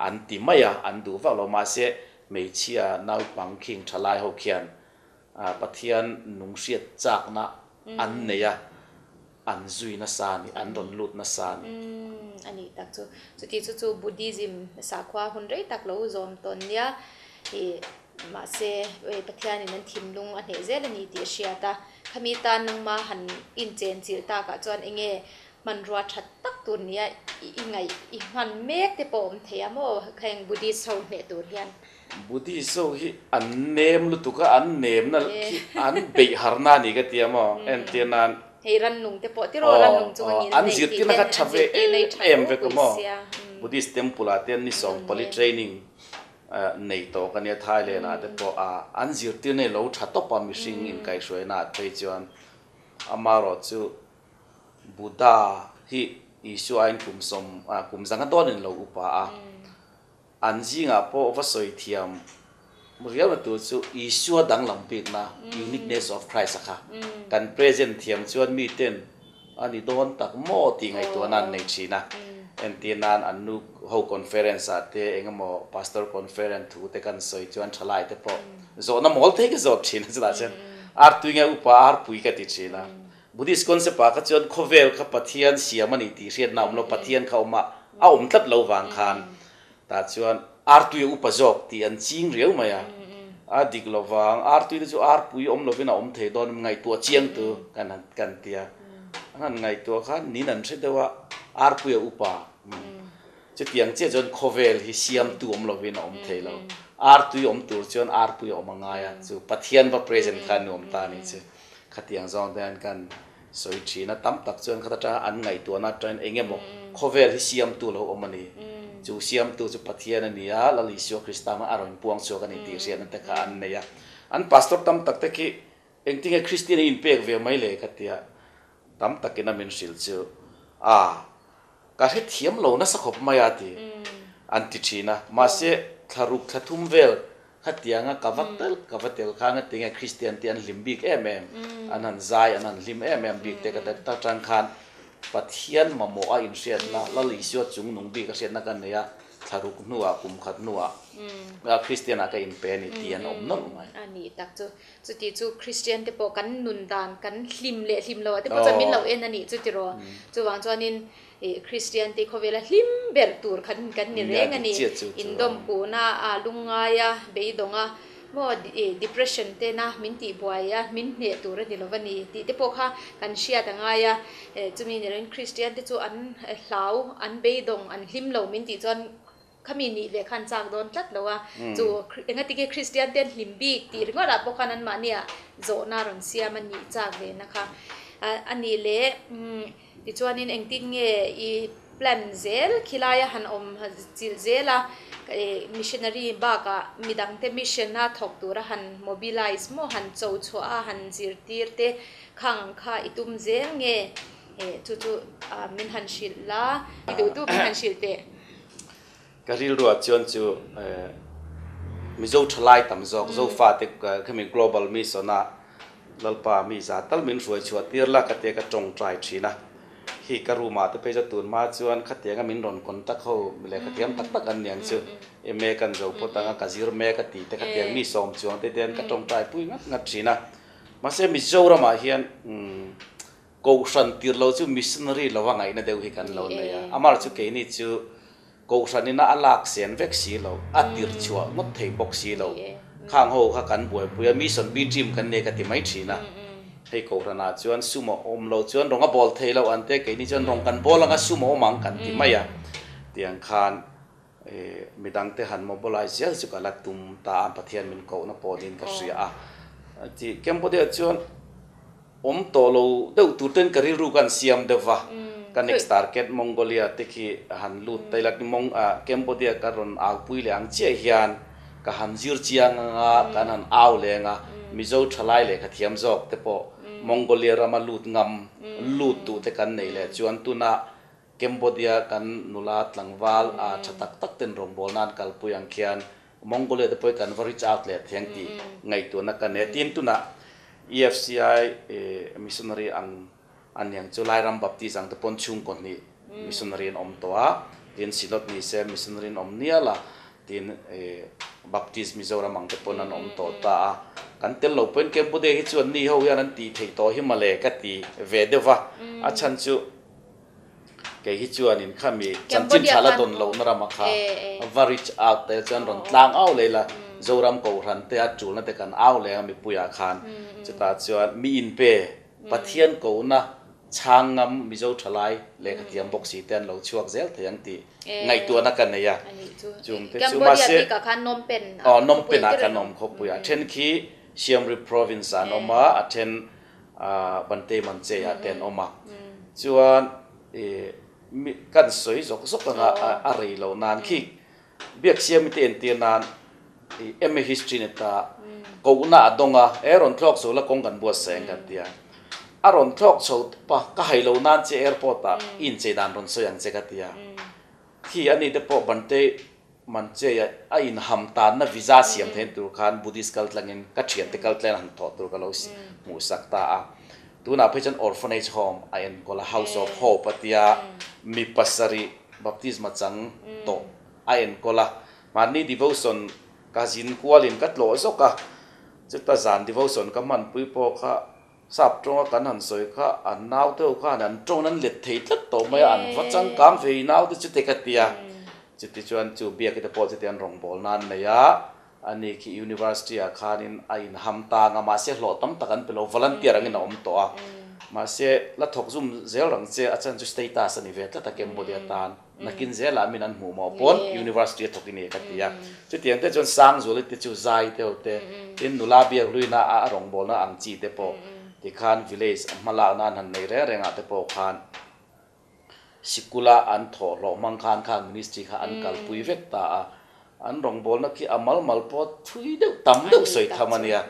an ti mai a, an duh vak lo. Mahse hmeichhia naupang khing thalai ho khian Pathian nung hriat chakna an nei a, an zui nasa a ni, an rawn lut nasa a ni. Umm, a nih tak chu. Chuti chu chu Buddhism sakhua hun rei tak lo zawm tawn nia, ih mahse Pathianin an thinlung a hneh zel a ni tih a hriat a. Khami tan nangma han inchen chilh takah chuan enge hmanrua that tak tur nia i ngaih i hman mek te pawh awm thei a maw heng Buddhist ho hneh tur hian. Buddhist ho hi an nem lutuk a, an nemna khi an beih harna a ni ka ti a maw, entir nan. Hei rannung te pawh tiraw rannung chunga ngil neih tih ten an zirtir nei tha ropui sia. Buddhist temple ah te an ni 40 training nei tawh ka nia Thailand ah te pawh a an zirtir nei lo tha tawp a mihring inkaihhruaina ah phei chuan amaherawh chu Buddha hi Isua aiin kum sawm kum zanga dawnin lo upa a. An zingah pawh va sawi thiam riau na tur chu Isua danglam bikna, uniqueness of Christ a kha kan present thiam chuan miten a ni dawn tak maw tih ngaihtuahna an nei thin a. Entir nan an nu ho conference ah te engemaw pastor conference thu te kan sawi chuan thalai te pawh zawhna mawl thei ka zawt thin a chutah chuan artui nge upa arpui ka ti thin a. Buddhist concept ah kha chuan khawvel kha Pathian siam a ni tih hriatna a awm lo, Pathian kha awm a, a awm tlat lo vang khan tah chuan artui a upa zawk tih an ching riau mai a, a dik lo vang, artui te chu arpui awm lovin a awm thei dawn ngaihtuah chiang tu kan han kan ti a, an han ngaihtuah khan nin an hre deuh a, arpui a upa chutiang chiah chuan khawvel hi siamtu awm lovin a awm thei lo, artui awm tur chuan arpui a awm a ngai a, chu Pathian va present kha a nuam ta a nih chu. Khatiang zawng te hian kan sawi thin a, tam tak chuan khat atanga an ngaihtuahna atangin eng emaw khawvel hi siamtu lo awm a ni. Chu siamtu chu Pathian a ni a, Lal Isua Krista hmang a rawn puang chhuak a ni tih hriatna te kha an nei a. An pastor tam tak te khi engtinge Kristian hi inpek ve mai le ka tia tam takin a min hrilh chu a ka hrethiam lo nasa khawp mai a ti an ti thin a. Mahse thlaruk thla thum vel. Khatianga ka va tel ka va tel khan ngatinge Kristian te an hlim bik em em, an han zai an han hlim em em bik te ka ta tang khan Pathian mamawh a inhriatna, Lal Isua chung nung bik a hriatna ka nei a, thla ruk hnuah kum khat hnuah Kristian ah ka inpe a ni tih an awm nawlh mai. A nih tak chu. Chuti chu Kristian te pawh kan nun dan kan hlim leh hlim lo ah te pawh chuan min lo en a nih chu tiraw. Chuvang chuanin ih Kristian te khawvela hlim ber tur khan kan ni reng a ni. Indawmkuhna a lungngai a, beidawng a, maw ih depression te na min tih buai a, min hneh tur a ni lo va ni tih te pawh kha kan hriat a ngai a. Chumi ni loin Kristian te chu an hlau, an beidawng, an hlim lo min tih chuan Khami nih leh khan chak dawn tlat lo a, chu engatinge Kristian te an hlim bik tih ringawt ah pawh khan anmahnia zawhna rawn siam a nih chak ve na kha a nih leh tichuanin engtin nge i plan zel khilai a han awm chilh zel a missionary bakah midangte mission a thawk tura han mobilize maw han cho chhuah a han zirtir te khang ang kha i tum zel nge chu chu min han hrilh la i duh duh min han hrilh teh. Ka rilruah chuan chu Mizo thalai tam zawk Zofate khami Global Mission a Lalpa mi za tal min hruai chhuah tir la ka tia ka tawngtai thin a. Khi ka room ah te phei chu tun hma chuan khatianga min rawn contact ho lehkha thiam tak tak an niang chu MA kan zo phawt anga ka zir mek a tih te khatiang mi sawm chuang te ten ka tawngtai pui ngat ngat thin a. Mahse Mizoramah hian Kohhran tir lo chu missionary lova ngaihna deuh hi kan lo nei a, amar chu keini chu Kohhran ina a lak sen vek si lo, a tir chhuah ngawt thei bawk si lo. Khang ho kha kan buaipui a, mission B team kan nei ka ti mai thin a. Hei Kohhran ah chuan sum a awm lo chuan rawng a bawl thei lo an te, keini chuan rawng kan bawl anga sum a awm ang kan ti mai a. Tiang khan midang te han mobilize zel chu ka la tum ta a, Pathian min kohna pawhin ka hria a. Cambodia chuan. Awm tawh lo deuh tur ten ka rilru kan siam deuh va, ka next target Mongolia te khi han lut ta ila, Mong ah Cambodia ka rawn au pui leh ang chiah hian ka han zir chiang anga kan han au leng a, Mizo thalai lehkha thiam zawk te pawh Mongolia rama lut ngam lut duh te kan nei leh chuan tuna Cambodia kan nula tlangval a tha tak tak ten rawngbawlna an kalpui ang khian Mongolia te pawh hi kan va reach out leh theng tih ngaihtuahna ka nei a. Tin, tunah EFCI missionary ang a niang chu Lairam Baptist ang te pawn chhungkaw hnih missionary an awm tawh a, tin Synod ni se missionary an awm nial a, tin Baptist Mizoram ang te pawn an awm tawh ta a. Kan tel lo pawhin Cambodia hi chuan ni ho hian an tih theih tawh hi mawle ka ti ve deuh va, a chhan chu Kei hi chuanin khami chanchin tha la dawn lohna rama kha va reach out te chuan rawn tlang au leh ila, Zoram Kohhran te a tulna te kan au leh a mipuiah khan chutah chuan mi inpe Pathian kohna chhang ngam Mizo thalai lehkha thiam bawk si te an lo chhuak zel thei ang tih ngaihtuahna ka nei a. Chungte chu mahse aw Phnom Penh ah kan awm khawpui a, then khi Siem Reap province ah an awm a, a then Bante Manche ah te an awm a, chuan ih mi kan sawi zawk zawk anga a rei loh nan khi Biaksiami te entir nan ih MA History ni ta kohna a dawng a, e rawn thlawk chho la kawng kan buatsaih ang kan ti a, a rawn thlawk chho tawp a, ka hai lo nan che airport ah i inchei dan rawn sawi ang che ka ti a, khi ani te pawh Bante Manchei a inham tanna visa siam theihna tur khan Buddhist kal tlangin ka thiante kal tlangin han thawh tur ka lo hmuhsak ta a. Tunah phei chuan Orphanage Home a enkawl a, House of Hope a tia mi pasarih baptisma chang tawh a enkawl a. Mahni devotion ka zin kualin ka tlawh zawk a, chuta zan devotion ka hmanpui pawh kha Sap tawnga kan han sawi kha an naute ho khan an tawng an let thei tlat tawh mai a, an va changkang ve i naute chu te ka ti a. Chuti chuan chu biakite te pawh chuti an rawngbawlna an nei a, ani khi university ah khanin a inham tang a, mahse hlawh tam tak an pe lo, volunteer angin a awm tawh a. Mahse la thawk zum zel rang che a chan chu status a ni ve tlat a Cambodia tan. Nakin zelah min an hmuh mawh pawn University a thawk i ni ka ti a. Chutiang te chuan Sangzuali te chu zai te ho te, tin nula biak hluina a rawngbawlna ang chi te pawh tikhan village hma lakna an han nei reng reng ah te pawh khan sikula an thawh hlawh hmang khan khang ministry kha an kalpui vek ta a. An rawngbawlna khi a mal mal pawh thui deuh tam deuh sawi tham a nia.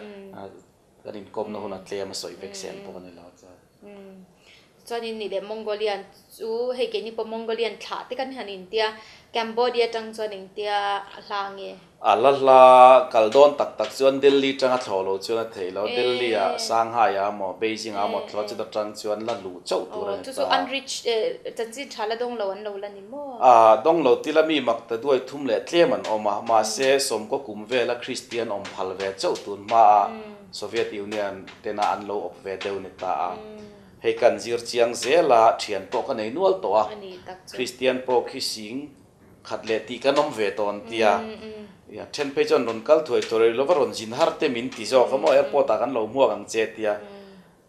Kan inkawmna hun a tlem a sawi vek sen pawh a ni lo chuan. Chuanin nih leh Mongolian chu hei keini pawh Mongolian thlah te kan han intia, Cambodia tang chuan engtia hla nge? A la hla kal dawn tak tak chuan Delhi tanga thlawh lo chuan a theih lo. Delhi ah Shanghai ah emaw Beijing ah emaw thlawh chuta tang chuan la luh chauh tur a ni ta. Chu chu unreached chanchin tha la dawng lo an lo la ni maw? A dawng lo tila mi mak ta duai thum leh tlem an awm a, mahse sawmkaw kum vela Kristian awm phal ve chauh tun hmaa Soviet Union tena an lo awp ve deuh ni ta a. Hei kan zir chiang zel a, thian pawh ka nei nual tawh a, Kristian pawh khi sing khat leh tih kan awm ve tawh an tia. Ia then phei chuan rawn kal thuai thuai lo va rawn zin har te min ti zawk a maw airport ah kan lo hmuak ang che tia.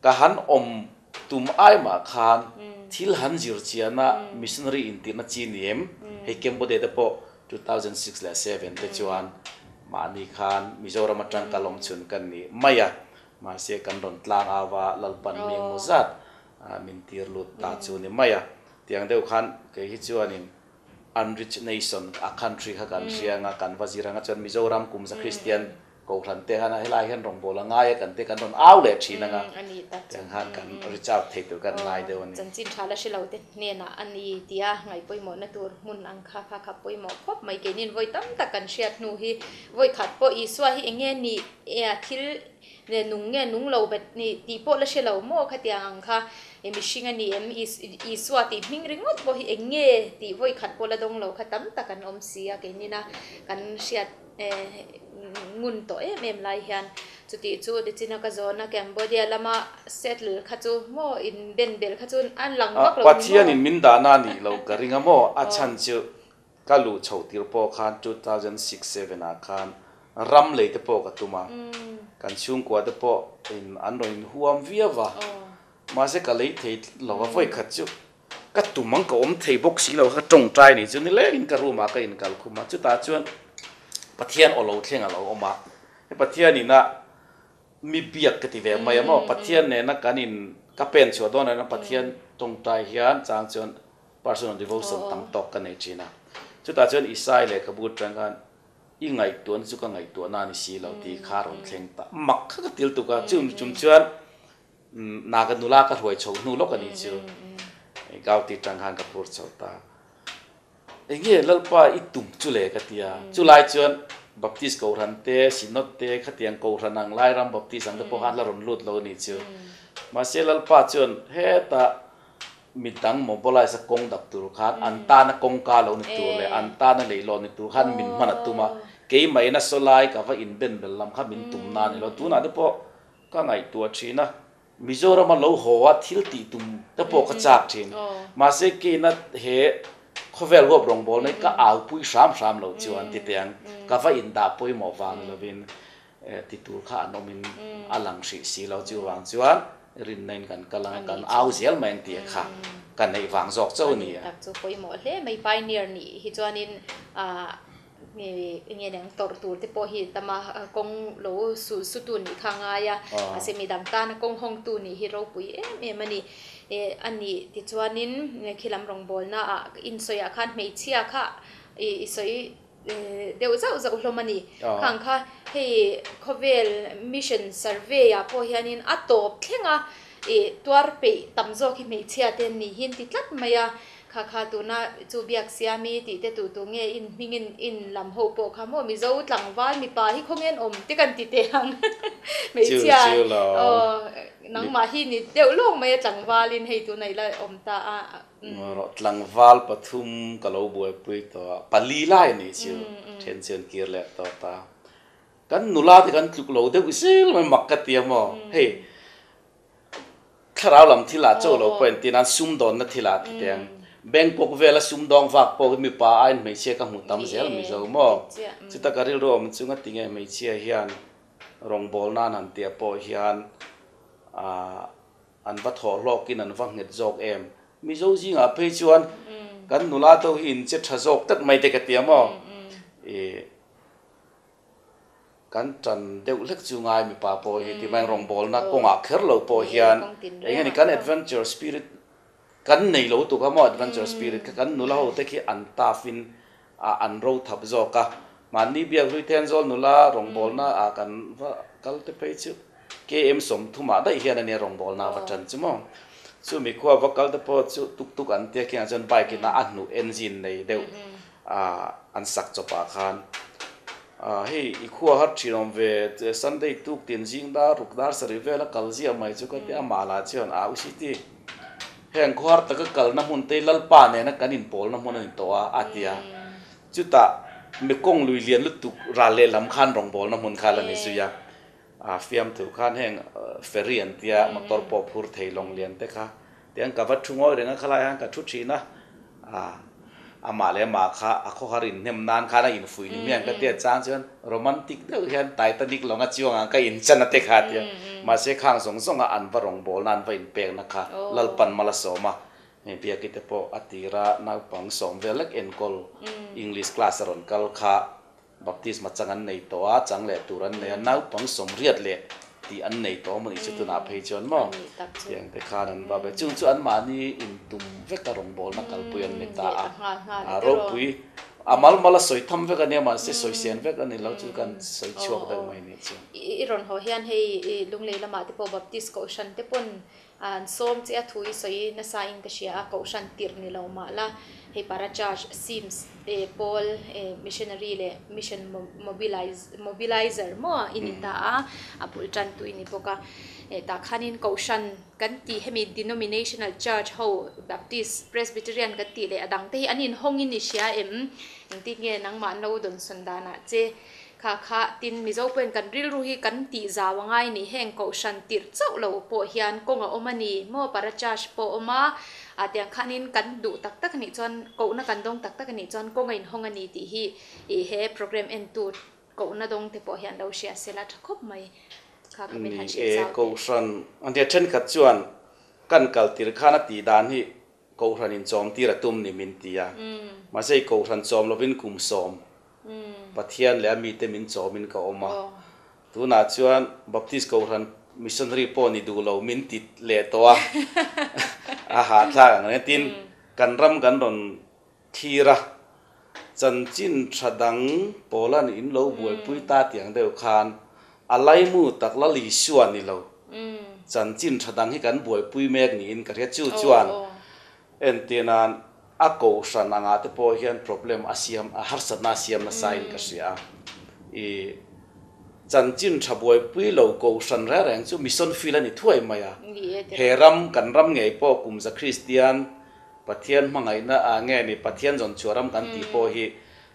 Ka han awm tum ai mah khan thil han zir chian a missionary intirhna chi ni em? Hei Cambodia te pawh 2006 leh 7 te chuan mahni khan Mizoram atang kal awm chhun kan ni mai a. Mahse kan rawn tlang au a, Lalpan mi engmaw zat min tir lut ta chu ni mai a. Tiang deuh khan kei hi chuanin unrich nation a country kha kan hria anga kan va zir anga chuan Mizoram kum za Kristian Kohhran te khan helai hian rawngbâwl a ngai a kan te kan rawn au leh thin anga tiang khan kan reach out thei tur kan ngai deuh a ni. Chanchin tha la hre lo te hnenah a ni tia ngaihpawimawhna tur hmun ang kha kha kha pawimawh khawp mai. Keinin vawi tam tak kan hriat hnu hi vawi khat pawh Isua hi eng nge nih thil nung nge nung lo bet ni tih pawh la hre lo maw khatiang ang kha mihring a ni em Isua tih hming ringawt pawh hi eng nge tih vawi khat pawh la dawng lo kha tam tak an awm si a keinina kan hriat ngun tawh em em lai hian chutih chu Nichina ka zawna Cambodia lama settle kha chu maw in ben bel kha chu an lang vak lo ni maw? Pathianin min dahna a nih loh ka ring a maw a chhan chu Ka luh chhoh tir pawh khan 2006-seven ah khan ram lei te pawh ka tum a, kan chhungkua te pawh in an rawn inhuam viau va, mahse ka lei thei lo va, vawi khat chu ka tum ang ka awm thei bawk si lo kha ka tawngtai ni chu nilengin ka room ah ka inkal khum a, chutah chuan Pathian aw lo thleng a lo awm a, he Pathian ina mi biak ka ti ve mai a maw, Pathian nena kan in ka pen chhuah dawn ah Pathian tawngtai hian chang chuan Personal devotion tam tawk ka nei thin a. Chutah chuan Isai lehkhabu atang khan i ngaihtuahna chu ka ngaihtuahna a ni si lo tih kha a rawn thleng ta. Mak kha ka til tuk a, chung chung chuan Naga nula ka hruai chho hnu lawk a nih chu. Gauti atang khan ka phur chho ta. Enge Lalpa i tum chu le ka ti a. Chulai chuan Baptist Kohhran te, Synod te, khatiang Kohhran ang Lairam Baptist ang te pawh khan la rawn lut lo a nih chu. Mahse Lalpa chuan hetah Midang mobilize a kawng dap tur khan an tana kawngka lo ni tur leh an tana leihlawn ni tur khan min hman a tum a, keimah ina saw lai ka va inben bel lam kha min tum na a ni lo. Tunah te pawh ka ngaihtuah thin a, Mizorama lo haw a thil tih tum te pawh ka chak thin. Mahse keina he khawvel huap rawngbawlna hi ka aupui hram hram lo chuan ti teh ang, ka va indah pawimawh vang ni lovin ti tur kha an awmin a lang hrih si lo. Chuvang chuan rinna in kan kal ang a, kan au zel mai ang tih kha ka neih vang zawk chauh a ni a. Tak chu pawimawh hle mai pioneer nih hi chuanin ah enge neng tawrh tur te pawh hi tama kawng lo su su tu nih kha a ngai a, mahse midang tana kawng hawng tu nih hi ropui em em a ni. Eh a nih tichuanin khilam rawngbawlna ah insawi ah khan hmeichhia kha i sawi deuh zauh zauh hlawm a ni. Khang kha hei khawvel mission survey ah pawh hianin a tawp thleng a, ih tuar peih tam zawk hi hmeichhia te an ni hi an ti tlat mai a. Kha kha tuna chu biak siami tih te tu tu nge in hming in in lam ho pawh kha maw Mizo tlangval mipa hi khawnge an awm te kan ti teh ang hmeichhia aw nangmah hi ni deuh lawk mai a tlangvalin hei tuna ila awm ta a. Rawh tlangval pathum ka lo buaipui tawh a, pali lai a nih chu then chuan kir leh tawh ta. Kan nula te kan tluk lo deuh zel mai mak ka ti a maw? Hei thlarau lam thil ah chaw lo pawh entir nan sumdawnna thil ah ti teh ang. Bangkok vela sumdawng vak pawh hi mipa aiin hmeichhia ka hmu tam zel Mizo maw? Chuta ka rilru awm chunga tinge hmeichhia hian rawngbawl nan han tia pawh hian ah An va thawh hlawkin an va nghet zawk em? Mizo zingah phei chuan kan nula te ho hi in che tha zawk tlat mai te ka ti a maw? Ih kan tan deuh hlek chu ngai mipa pawh hi ti mai rawngbawlna kawngah kher lo pawh hian eng nge ni kan adventure spirit kan nei lo tuk a maw adventure spirit kha kan nula ho te khi an tough in ah an ro thap zawk a, mahni biak hlui Thenzawl nula rawngbawlna ah kan va kal te phei chu KM 30 ah daih hian a nia rawngbawlna va tan chu maw. Chumi khua va kal te pawh chu tuk tuk an tia khiangah chuan bike in a a hnuh engine nei deuh an sak chawpah khan hei i khua har thin awm ve Sunday tuk tin zing dar ruk dar sarih vel a kal ziah mai chu ka tia amah lah chuan a ucity heng khaw har taka kalna hmun te hi Lalpa nena kan inpawlna hmun a ni tawh a a ti a. Chutah Mekong lui lian lutuk ral lehlam khan rawngbawlna hmun kha la ni zui a. A fiamthu khan heng ferry an tia motor pawh phur thei lawng lian te kha tiang ka va thu ngawi reng a khalai hian ka thu thin a, a amah leh amah kha a khawhar inhnem nan khan a infuih ni hmiang ka tia chang chuan romantic deuh hian Titanic lawng a chiang ang ka inchan a te kha tia mahse khang zawng zawng a an va rawngbawlna an va inpekna kha Lalpan mal a sawm a, hei Biaki te pawh a tira naupang sawm vel lek enkawl English class a rawn kal kha Baptisma chang an nei tawh a, chang leh tur an nei a, naupang sawmriat leh tih an nei tawh maw nih chu tunah phei chuan maw tiang te khan an va be. Chung chu anmahni intum veka rawngbawlna kalpui an ni ta a, a ropui a mal mal a sawi tham vek a nia mahse sawi sen vek a ni lo chu kan sawi chhuak deuh mai nih chu. I rawn haw hian hei Lunglei lamah te pawh Baptist Kohhran te pawn An sawm che a thu i sawi nasa in ka hria a, Kohhran tirh ni lo mah la, hei para church, SIMS, e pawl, e missionary leh mission mobilize mobilizer maw i ni ta a, a bul tan tu i ni bawk a. E tah khanin Kohhran kan tih hemi denominational church ho Baptist, Presbyterian kan tih leh a dang te hi an inhawng in i hria em? Engtik nge nangmah an lo dawnsawn danah che Kha kha tin Mizo pawhin kan rilru hi kan tih zau a ngai ni, heng kohhran tirh chauh lo pawh hian kawng a awm a ni maw, para church pawh a awm a, ah tiang khanin kan duh tak tak a nih chuan kohna kan dawng tak tak a nih chuan kawng a inhawng a ni tih hi ih he program entu kohna dawng te pawh hian lo hria sela tha khawp mai kha kha min han Ni hrilh e, zau teh. Kohhran a nia thenkhat chuan kan kal tir khan a tih dan hi Kohhran in chawm tir a tum ni min ti a, mahse i Kohhran chawm lovin kum sawm Pathian leh a mite min chawmin ka awm a, tunah chuan Baptist Kohhran missionary pawh ni duh lo min ti leh tawh a, a hahthlak ang reng. Tin, kan ram kan rawn thlir a, chanchin tha dang pawlan in lo buaipui ta tih ang deuh khan a laimu tak la Isua ni lo, chanchin tha dang hi kan buaipui mek niin ka hria. Chu chuan Entir nan, a kohhran angah te pawh hian problem a siam, a harsatna a siam nasa in ka hria a. I chanchin tha buaipui lo kohhran reng reng chu mission field a ni thuai mai a. He ram, kan ram ngei pawh kum za Kristian, Pathian hmangaihna ah nge ni Pathian zawn chhuah ram kan tih pawh hi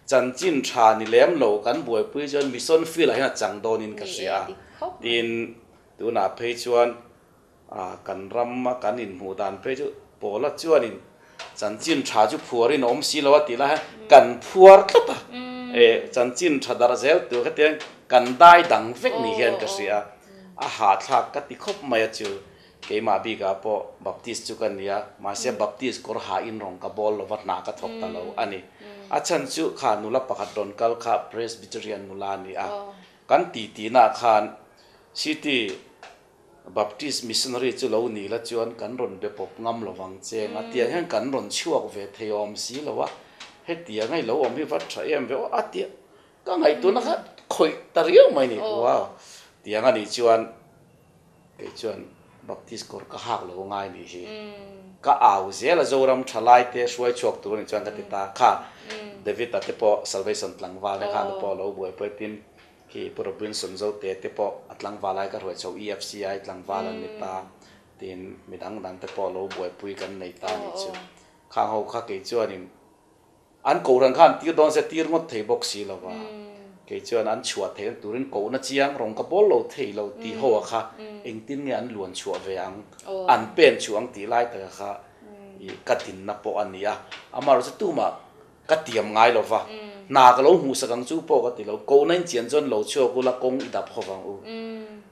chanchin tha ni lem lo kan buaipui chuan mission field ah hian a chang dawn in ka hria a. Tin, tunah phei chuan A, kan ram a kan inhmuh dan phei chu Paula chuanin chanchin tha chu phuarin a awm si lo a tih lai hian kan phuar tlat a, e chanchin tha darh zel tur khatiang kan dai dang vek ni hian ka hria a, a hahthlak ka ti khawp mai a chu keimah bikah pawh Baptist chu ka ni a, mahse Baptist kawr hahin rawn ka bawl lova hna ka thawk ta lo a ni. A chhan chu kha nula pakhat rawn kal kha Presbyterian nula a ni a, kan titi-naah khan City Baptist missionary chu lo ni la chuan kan rawn be pawp ngam lo vang che ang a, tiang hian kan rawn chhuak ve thei awm si lo a, hetiang a i lo awm hi va tha em ve aw a tia ka ngaihtuahna kha khawih ta riau mai ni, wow tiang a nih chuan kei chuan Baptist kawr ka hak lo ngai nih hi, ka au zel a Zoram thalai te hruai chhuak tur a nih chuan ka ti ta kha David-a te pawh Salvation tlangval te khan te pawh lo buaipui tin. Khi Pu Robinson Zote te pawh a tlangval ai ka hruai chho EFCI tlangval an ni ta tiin mi dang dang te pawh lo buaipui kan nei ta anih chu. Khang ho kha kei chuanin an kohhran kha an tir dawn se tir ngawt thei bawk si lo va, kei chuan an chhuah theihna turin kohna chiang rawng ka bawl lo thei lo tih ho a kha engtin nge an luan chhuah ve ang, an pen chhuah ang tih lai taka kha ka dinna pawh a ni a, amaherawhchu tumah Ka tiam ngai lo va, hna ka lo hmuhsak ang chu pawh ka ti lo, kohna in chian chuan lo chhuak ula kawng i dap hawk ang u.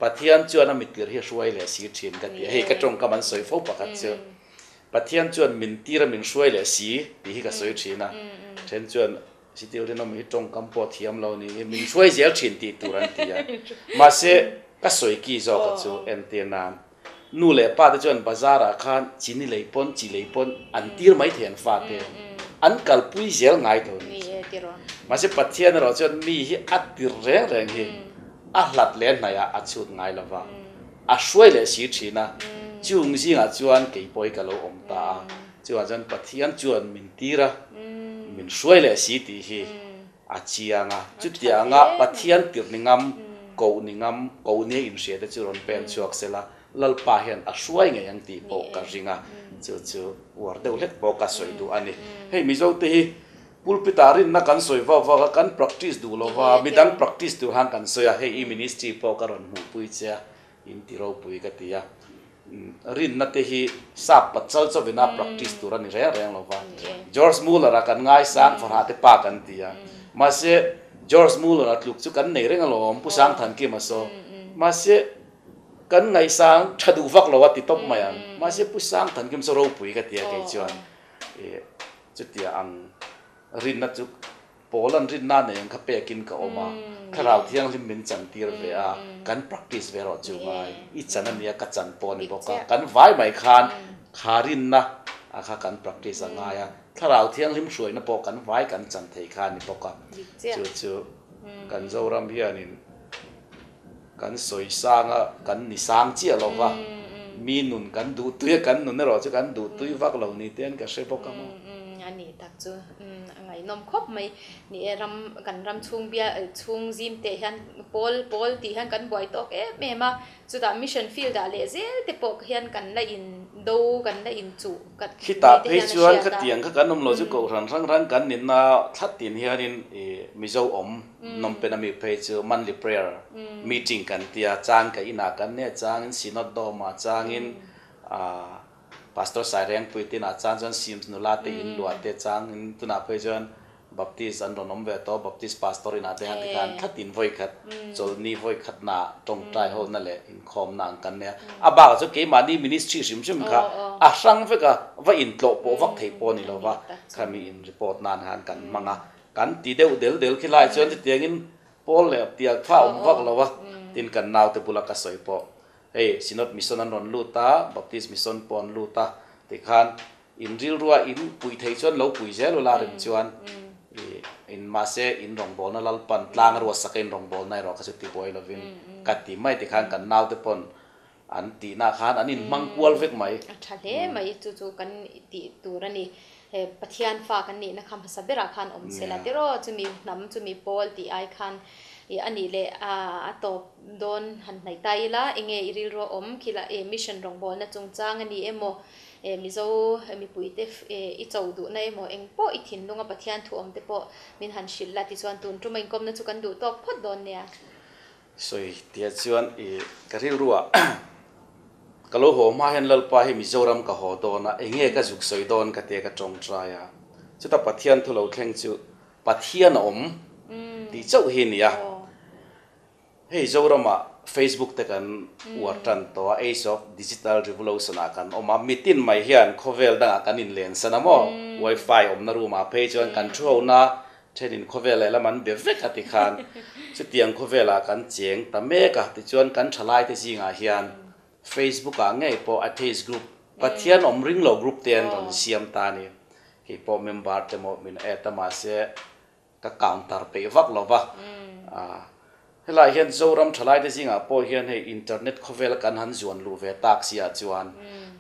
Pathian chuan a mittir hi a hruai leh si thin ka ti a, hei ka tawngkam an sawi fo pakhat chu. Pathian chuan min tir a min hruai leh si tih hi ka sawi thin a, then chuan Sitil rinawm hi tawngkam pawh thiam lo ni hi min hruai zel thin tih tur an ti a, mahse ka sawi ki zawk a chu entir nan. Nu leh pa te chuan bazar ah khan chini lei pawn chi lei pawn an tir mai thei an fa te an kalpui zel ngai tho ni chu. Mahse Pathian erawh chuan mi hi a tir reng reng hi a hlat leh hnaih ah a chhut ngai lo va, a hruai leh si thin a. Chung zingah chuan kei pawh hi ka lo awm ta a, chuvang chuan Pathian chuan min tir a, min hruai leh si tih hi a chiang a. Chutianga Pathian tirh ni ngam, koh ni ngam, koh nia inhria te chu rawn pen chhuak se la, Lalpa hian a hruai ngei ang tih pawh ka ring a, chu chu uar deuh hlek pawh ka sawi duh a ni. Hei Mizo te hi pulpit ah rinna kan sawi vak vak a, kan practice duh lo va, midang practice tur han kan sawi a, hei i ministry pawh ka rawn hmuhpui che a, in ti ropui ka ti a. Rinna te hi sap pachal chawina practice tur a ni reng reng lo va. George Muller-a kan ngaisang farhah te pa kan ti a, mahse George Muller-a tluk chu kan nei reng alawm, Pu Sangthankima saw. Mahse Kan ngaihsang tha duh vak lo a ti tawp mai ang. Mahse Pu Sang Thankim chu ropui ka ti a kei chuan ih chutia ang rinna chu Paul-a'n rinna nei ang kha pekin ka awm a, Thlarau Thianghlim min chan tir ve a, kan practice ve rawh chu ngai. I chan a nia ka chan pawh a ni bawk a, kan vai mai khan kha rinna a kha kan practice a ngai a, Thlarau Thianghlim hruaina pawh kan vai kan chan thei kha a ni bawk a, chu chu kan Zoram hianin Kan sawi sang a, kan ni sang chiah lo va, mi nun kan duh tui a, kan nun erawh chu kan duh tui vak lo ni te an ka hre bawk a maw. A nih tak chu a ngaihnawm khawp mai. Ni e, ram kan ram chhung bia chhung zim teh hian pawl pawl tih hian kan buai tawk em em a, chutah mission field ah leh zel te pawh hian kan la in do kan la in chuh ka ni Khitah te phei hian a chuan hriat a. khatiang kha kan awm lo chu kohhran hrang hrang kan ninna thla tin hianin ih Mizo awm Nawmpen ami phei chu monthly prayer meeting kan tia, chang ka inah kan nia, changin Synod Dome ah, changin ah Pastor Sairengpui te inah, chang chuan Sims nula te in luah te, changin tunah phei chuan Baptist an rawn awm ve tawh, Baptist Pastor inah te khan tikhan thlatin vawi khat chawlhni vawi khatnaah tawngtai hona leh inkhawmna ang kan nia. A bakah chuan keimahni ministry hrim hrim kha a hrang vek a, va intlawh pawh vak thei pawh a ni lo va, khami in report nan khan kan hmang a. Kan ti deuh del del khi lai chuan chutiangin Paul leh tial kha a awm vak lo a, tin kan naute bula ka sawi pawh hei Synod Mission an rawn lut a, Baptist Mission pawh an lut a, tikhan in rilrua in pui thei chuan lo pui zel ula rem chuan ih in mahse in rawngbawlna Lalpan tlang a ruatsak a in rawngbawlna erawh kha chu ti buai lovin ka ti mai tikhan kan naute pawn an tihna khan an inhmang kual vek mai. A tha hle mai, chu chu kan tih tur a ni. He Pathian fa kan nihna kha hmasa berah khan awm se la tiraw, chumi hnam, chumi pawl tih ai khan ih a nih leh a tawp dawn han hnaih ta ila, enge i rilru a awm khila eh mission rawngbawlna chungchang a ni emaw, eh Mizo mipuite i cho duhna emaw eng pawh i thinlunga Pathian thu awm te pawh min han hrilh la tichuan tun tuma inkawmna chu kan duh tawk phawt dawn nia. Sawi tia chuan i ka rilruah ka lo haw hma hian Lalpa hi Mizoram ka haw dawn a, enge ka zuk sawi dawn ka tia ka tawngtai a. Chuta Pathian thu lo thleng chu Pathian a awm tih chauh hi a ni a. Hei Zoramah Facebook te kan uar tan tawh a, Age of Digital Revolution ah kan awm a, mitin mai hian khawvel dangah kan inlensan a maw? Wifi awmna room ah phei chuan kan thu ho na Thenin khawvel lehlam an be vek a ti khan chutiang khawvelah kan cheng ta mek a, tichuan kan thalaite zingah hian Facebook ah ngei pawh atheist group, Pathian awm ring lo group te an rawn siam ta a ni. Kei pawh member te maw min add a mahse ka counter peih vak lo va. Helaiah hian Zoram thalaite zingah pawh hian hei internet khawvela kan han zuan luh ve tak si ah chuan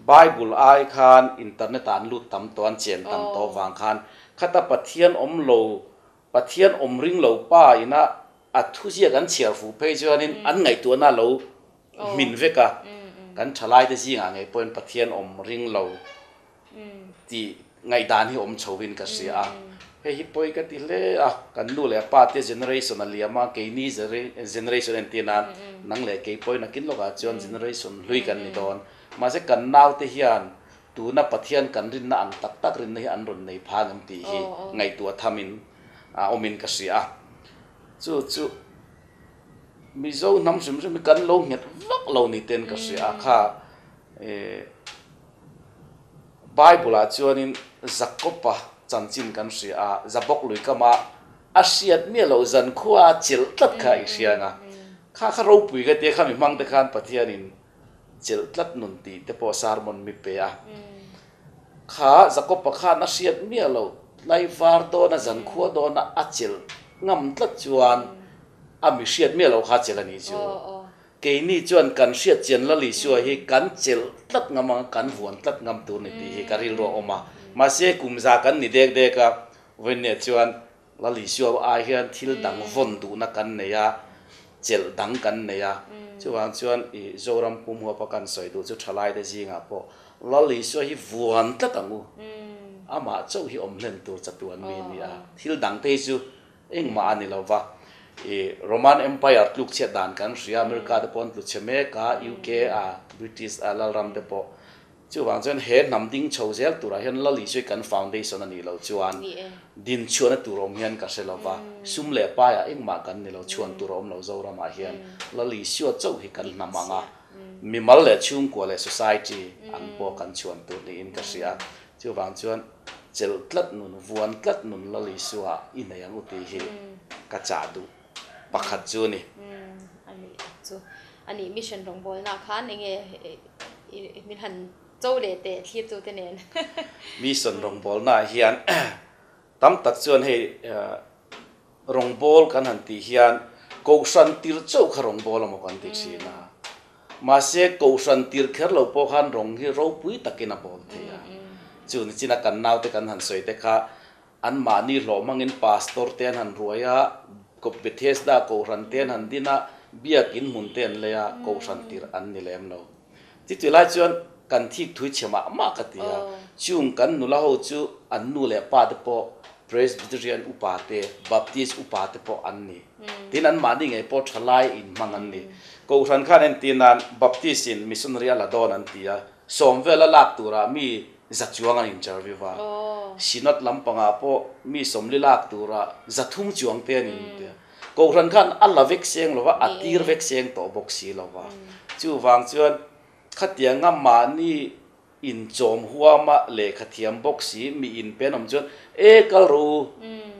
Bible ai khan internet ah an lut tam tawh an chen tam tawh vang khan khata Pathian awm lo Pathian awm ring lo pa ina a thuziak an chhiar fuh phei chuanin an ngaihtuahna a lo hmin vek a, kan thalaite zingah ngei pawhin Pathian awm ring lo tih ngaihdan hi awm chho in ka hria a, hei hi pawi ka ti hle a, kan nu leh pa te generation a liam a, keini generation entir nan nang leh kei pawi nakin lawkah chuan generation hlui kan ni dawn, mahse kan naute hian tuna Pathian kan rinna ang tak tak rinna hi an rawn nei phang em tih hi ngaihtuah thamin a awmin ka hria a, chu chu Mizo hnam hrim hrim hi kan lo nghet vak lo ni ten ka hria a, kha E Bible ah chuanin Jakob-a chanchin kan hria a, Jabok lui kama a hriat miah loh zankhua a chelh tlat kha i hria ang a. Kha kha ropui ka tia khami hmang te khan Pathianin chelh tlat nun tih te pawh sermon mi pe a. Kha Jakob-a khan a hriat miah loh tlaivar dawna zankhua dawna a chelh ngam tlat chuan a mi hriat miah loh kha a chelh a nih chu. Keini chuan kan hriat chian Lal Isua hi kan chelh tlat ngam ang a, kan vuan tlat ngam tur ni tih hi ka rilru a awm a. Mahse, kum za kan ni dek dek a, vawiinniah chuan Lal Isua ai hian thil dang vawn duhna kan nei a, chelh dang kan nei a. Chuvang chuan i Zoram pum huapa kan sawi duh chu thalaite zingah pawh Lal Isua hi vuan tlat ang u. Amah chauh hi awm hlen tur chatuan mi a ni a, thil dangte hi chu Engmah a ni lo va. I Roman Empire tluk chhiat dan kan hria, America te pawh an tlu chhe mek a, UK a British a Lalram te pawh. Chuvang chuan he hnam ding chho zel turah hian Lal Isua hi kan foundation a nih loh chuan din chhuahna tur awm hian ka hre lo va. Sum leh paiah engmah kan ni lo, chhuan tur a awm lo Zoramah hian. Lal Isua chauh hi kan hnam ang a, mimal leh chhungkua leh society ang pawh kan chhuan tur niin ka hria. Chuvang chuan chelh tlat nun, vuan tlat nun Lal Isua i nei ang u tih hi ka chah duh pakhat chu a ni. A nih tak chu. A nih mission rawngbawlna khan enge min han cho leh teh thlirtute nen. Mission rawngbawlnaah hian tam tak chuan hei Rawngbâwl kan han tih hian Kohhran tir chauh kha rawngbâwl amaw kan ti thin a. Mahse, Kohhran tir kher lo pawh khan rawng hi ropui takin a bâwl thei a. Chu ni china kan naute kan han sawi te kha anmahni hlawh hmangin Pastor te an han ruai a, Bethesda Kohhran te an han din a, Biakin hmun te an lei a, Kohhran tir an ni lem lo. Chutih lai chuan kan thik thui chhe mah mah ka ti a, chung kan nula ho chu an nu leh pa te pawh Presbyterian upa te, Baptist upa te pawh an ni. Tin, anmahni ngei pawh thalai inhmang an ni. Kohhran khan entir nan Baptist in missionary a la dawn an ti a, sawm vela lak turah mi za chuang an interview a, Synod lampangah pawh mi sawmli lak turah 300 chuang te an in. Kohhran khan a la vek seng lo va, a tir vek seng tawh bawk si lo va. Chuvang chuan khatianga mahni inchawm huama lehkha thiam bawk si mi inpen awm chuan e kal rawh u,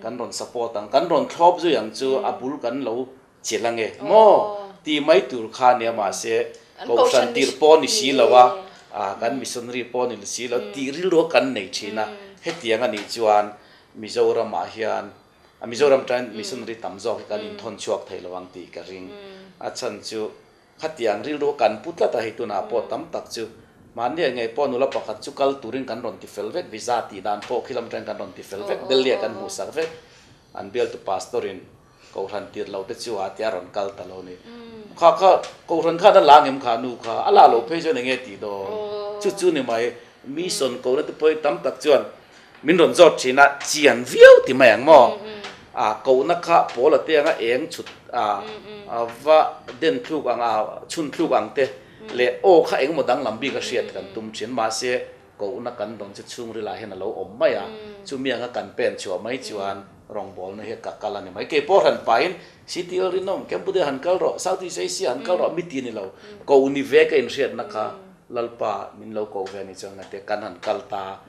kan rawn support ang, kan rawn thlawp zui ang chu a bul kan lo chelh ange maw ti mai tur kha nia mahse kohhran tirh pawh ni si lo a, kan missionary pawh ni si lo tih rilru kan nei thin a, hetiang a nih chuan Mizoramah hian A Mizoram tan missionary tam zawk hi kan inthawn chhuak thei lo ang tih ka ring. A chhan chu khatiang rilru kan pu tlat a, hei tunah pawh tam tak chu mahni ah ngei pawh nula pakhat chu kal turin kan rawn ti fel vek, visa tih dan pawh khilam atangin kan rawn ti fel vek, Delhi ah kan hmuhsak vek. An bialtu pastor in Kohhran tirh loh te chu a tia rawn kal ta lo ni. Kha kha Kohhran khan a la ngem kha nu kha, a la loh phei chuan enge tih dawn? Chu chu ni mai, mission kohna te pawh hi tam tak chuan Min rawn zawt thin a, chian viau ti mai ang maw? A kohna kha pawl a te anga eng chhut a va den thluk ang a, chhun thluk ang te leh aw kha engemaw danglam bik a hriat kan tum thin. Mahse, kohna kan dawn chu chhungrilah hian a lo awm mai a, chumi anga kan pen chhuah mai chuan rawngbawlna hi ka kal a ni mai. Kei pawh hran pahin CTL Rinawm, Cambodia han kal rawh, South East Asia han kal rawh, mi ti ni lo. Koh ni ve ka inhriatna kha Lalpa min lo koh ve a ni chuan ngate kan han kal ta.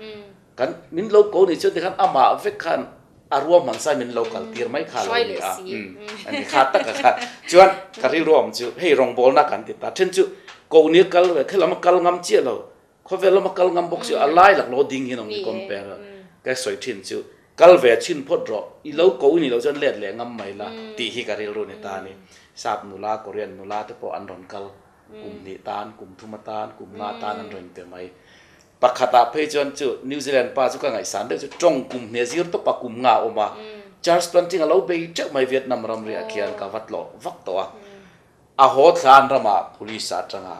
Kan min lo ko ni chuan tikhan amah vek khan a ruahman sai min lo kal tir mai kha lo ni a. A ni kha taka kha. Chuan ka rilru awm chu hei rawngbawlna kan ti ta. Then chu ko ni kal ve khe lama kal ngam chiah lo. Khawvel lama kal ngam bawk si a lai lak lo ding hian awm ni compare a. Ka sawi thin chu kal ve chhin phawt rawh. I lo ko ni lo chuan let leh ngam mai la tih hi ka rilru ni ta a ni. Sap nula, Korean nula te pawh an rawn kal. Kum hnih tan, kum thum atan, kum nga tan an rawn pe mai. Pakhatah phei chuan chu New Zealand pa chu ka ngaihsan deuh chu tawng kum hnih a zir tawp a, kum nga a awm a. Charles Planting a lo bei teuh mai Vietnam ram riah khian ka va tlawh vak tawh a. A haw thla an ramah police ah atang a,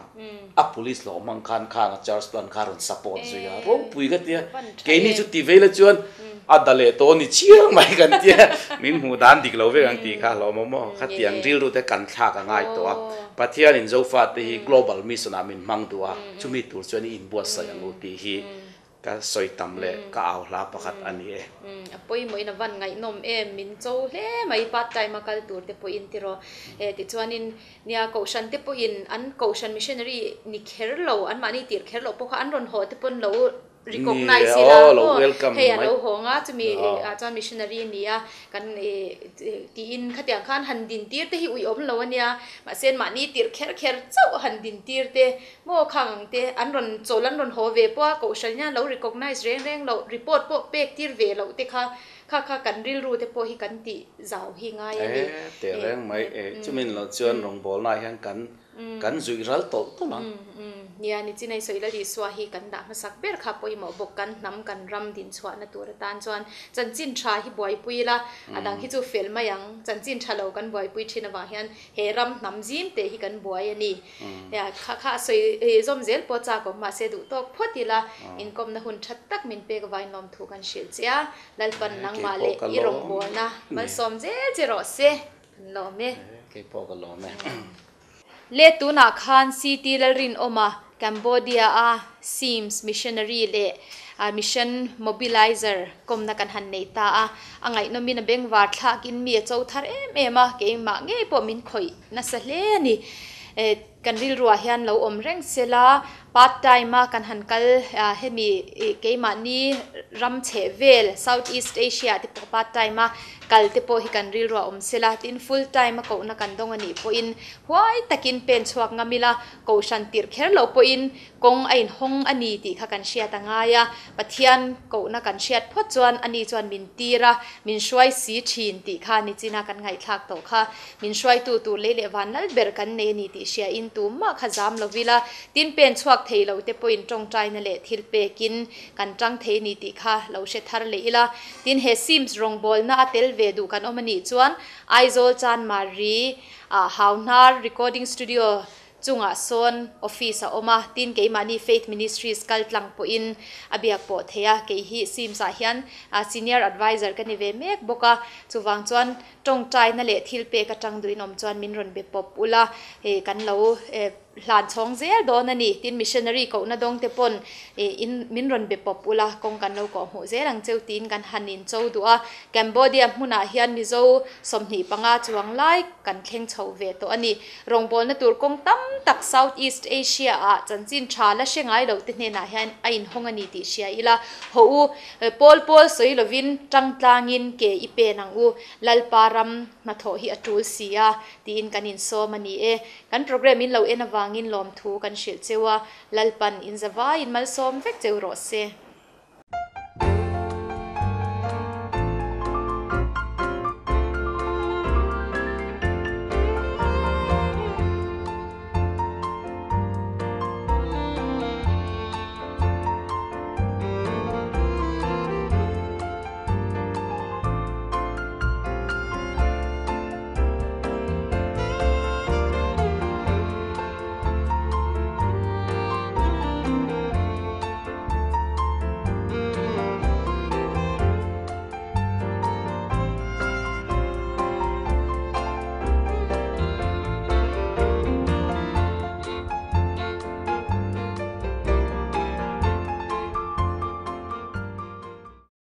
a police hlawh hmang khan khang a Charles Plant kha a rawn support zui a, ropui ka tia. Keini chu ti vei la chuan a da leh tawh ni chiang mai kan tia, min hmuh dan dik lo vek ang tih kha hlawm awm aw. Khatiang rilru te kan thlak a ngai tawh a. Pathianin Zofate hi global mission ah min hmang duh a, chumi tur chuan i inbuatsaih ang u tih hi ka sawi tam leh ka au hla pakhat a ni e. A pawimawhin a van ngaihnawm em, min cho hle mai part time a kal tur te pawhin tiraw. Tichuanin nia Kohhran te pawhin an Kohhran missionary ni kher lo, anmahni tirh kher loh pawh kha an rawn haw te pawn lo Recognize ila aw hei a lo hawng a chumi ah chuan missionary a ni a kan tiin khatiang khan han din tir te hi uiawm lo a nia mahse mahni tirh kher kher chauh han din tir te maw khang ang te an rawn chawl an rawn haw ve pawh a kohhran hian lo recognize reng reng loh report pawh pek tir ve loh te kha kha kha kan rilru te pawh hi kan tih zau hi ngai a ni. Teh reng mai e, chumi ni loh chuan rawngbawlnaah hian kan. Kan zuih ral tawlh tawlh ang. Nia, nichin a i sawi Lal Isua hi kan dah hmasak ber kha pawimawh bawk kan hnam kan ram dinchhuahna tur atan chuan chanchin tha hi buaipui ila a dang hi chu fel mai ang. Chanchin tha lo kan buaipui thin avang hian he ram hnam zim teh hi kan buai a ni. Nia, kha kha a sawi zawm zel pawh chak awm mahse duh tawk phawt ila inkawmna hun tha tak min pek vain lawmthu kan hrilh che a, Lalpan nangmah leh i rawngbawlna malsawm zel che rawh se. Kan lawm e. Kei pawh ka lawm e. Le tunah khan CT Lalrinawma, Cambodia a SEAMS Missionary leh Mission Mobilizer kawmna kan han nei ta a. A ngaihnawmin a bengvar thlakin mi a cho thar em em a, keimah ngei pawh min khawih nasa hle a ni. Kan rilruah hian lo awm reng sela, part time a kan han kal hemi keimahni ram chheh vel South East Asia te pawh part time a kal te pawh hi kan rilruah awm sela, tin full time a kohna kan dawng a nih pawhin huai takin pen chhuak ngam ila, kohhran tirh kher loh pawhin kawng a inhawng a ni tih kha kan hriat a ngai a, Pathian kohna kan hriat phawt chuan ani chuan min tir a, min hruai si thin tih kha nichina kan ngaihthlak tawh kha. Min hruaitu tur lei leh van lal ber kan nei a ni tih hria in tumah kha zam lo ila, tin pen chhuak thei lo te pawhin tawngtaina leh thil pekin kan tang thei a ni tih kha lo hre thar leh ila. Tin he SIMS rawngbawlna a tel ve duh kan awm a nih chuan Aizawl Chanmari ah Hauhnar Recording Studio Chungah sawn office a awm a, tin keimahni Faith Ministries kal tlang pawhin a biak pawh thei a, kei hi SIMS ah hian Senior Adviser ka ni ve mek bawk a, chuvang chuan tawngtaina leh thil pek atang duhin awm chuan min rawn be pawp ula, hei kan lo hlan chhawng zel dawn a ni, tin missionary kohna dawng te pawn in min rawn be pawp ula, kawng kan lo kawhhmuh zel ang cheu tiin kan han in cho duh a, Cambodia hmunah hian Mizo 25 chuang lai kan thleng chho ve tawh a ni. Rawngbawlna tur kawng tam tak South East Asia ah chanchin tha la hre ngai lo te hnenah hian a inhawng a ni tih hria ila, haw u, pawl pawl sawi lovin tang tlangin ke i pen ang u, Lalpa ram hnathawh hi a tul si a, tiin kan insawm a ni e. Kan programme in lo en avangin lawmthu kan hrilh cheu a, Lalpan inzavaiin malsawm vek cheu rawh se.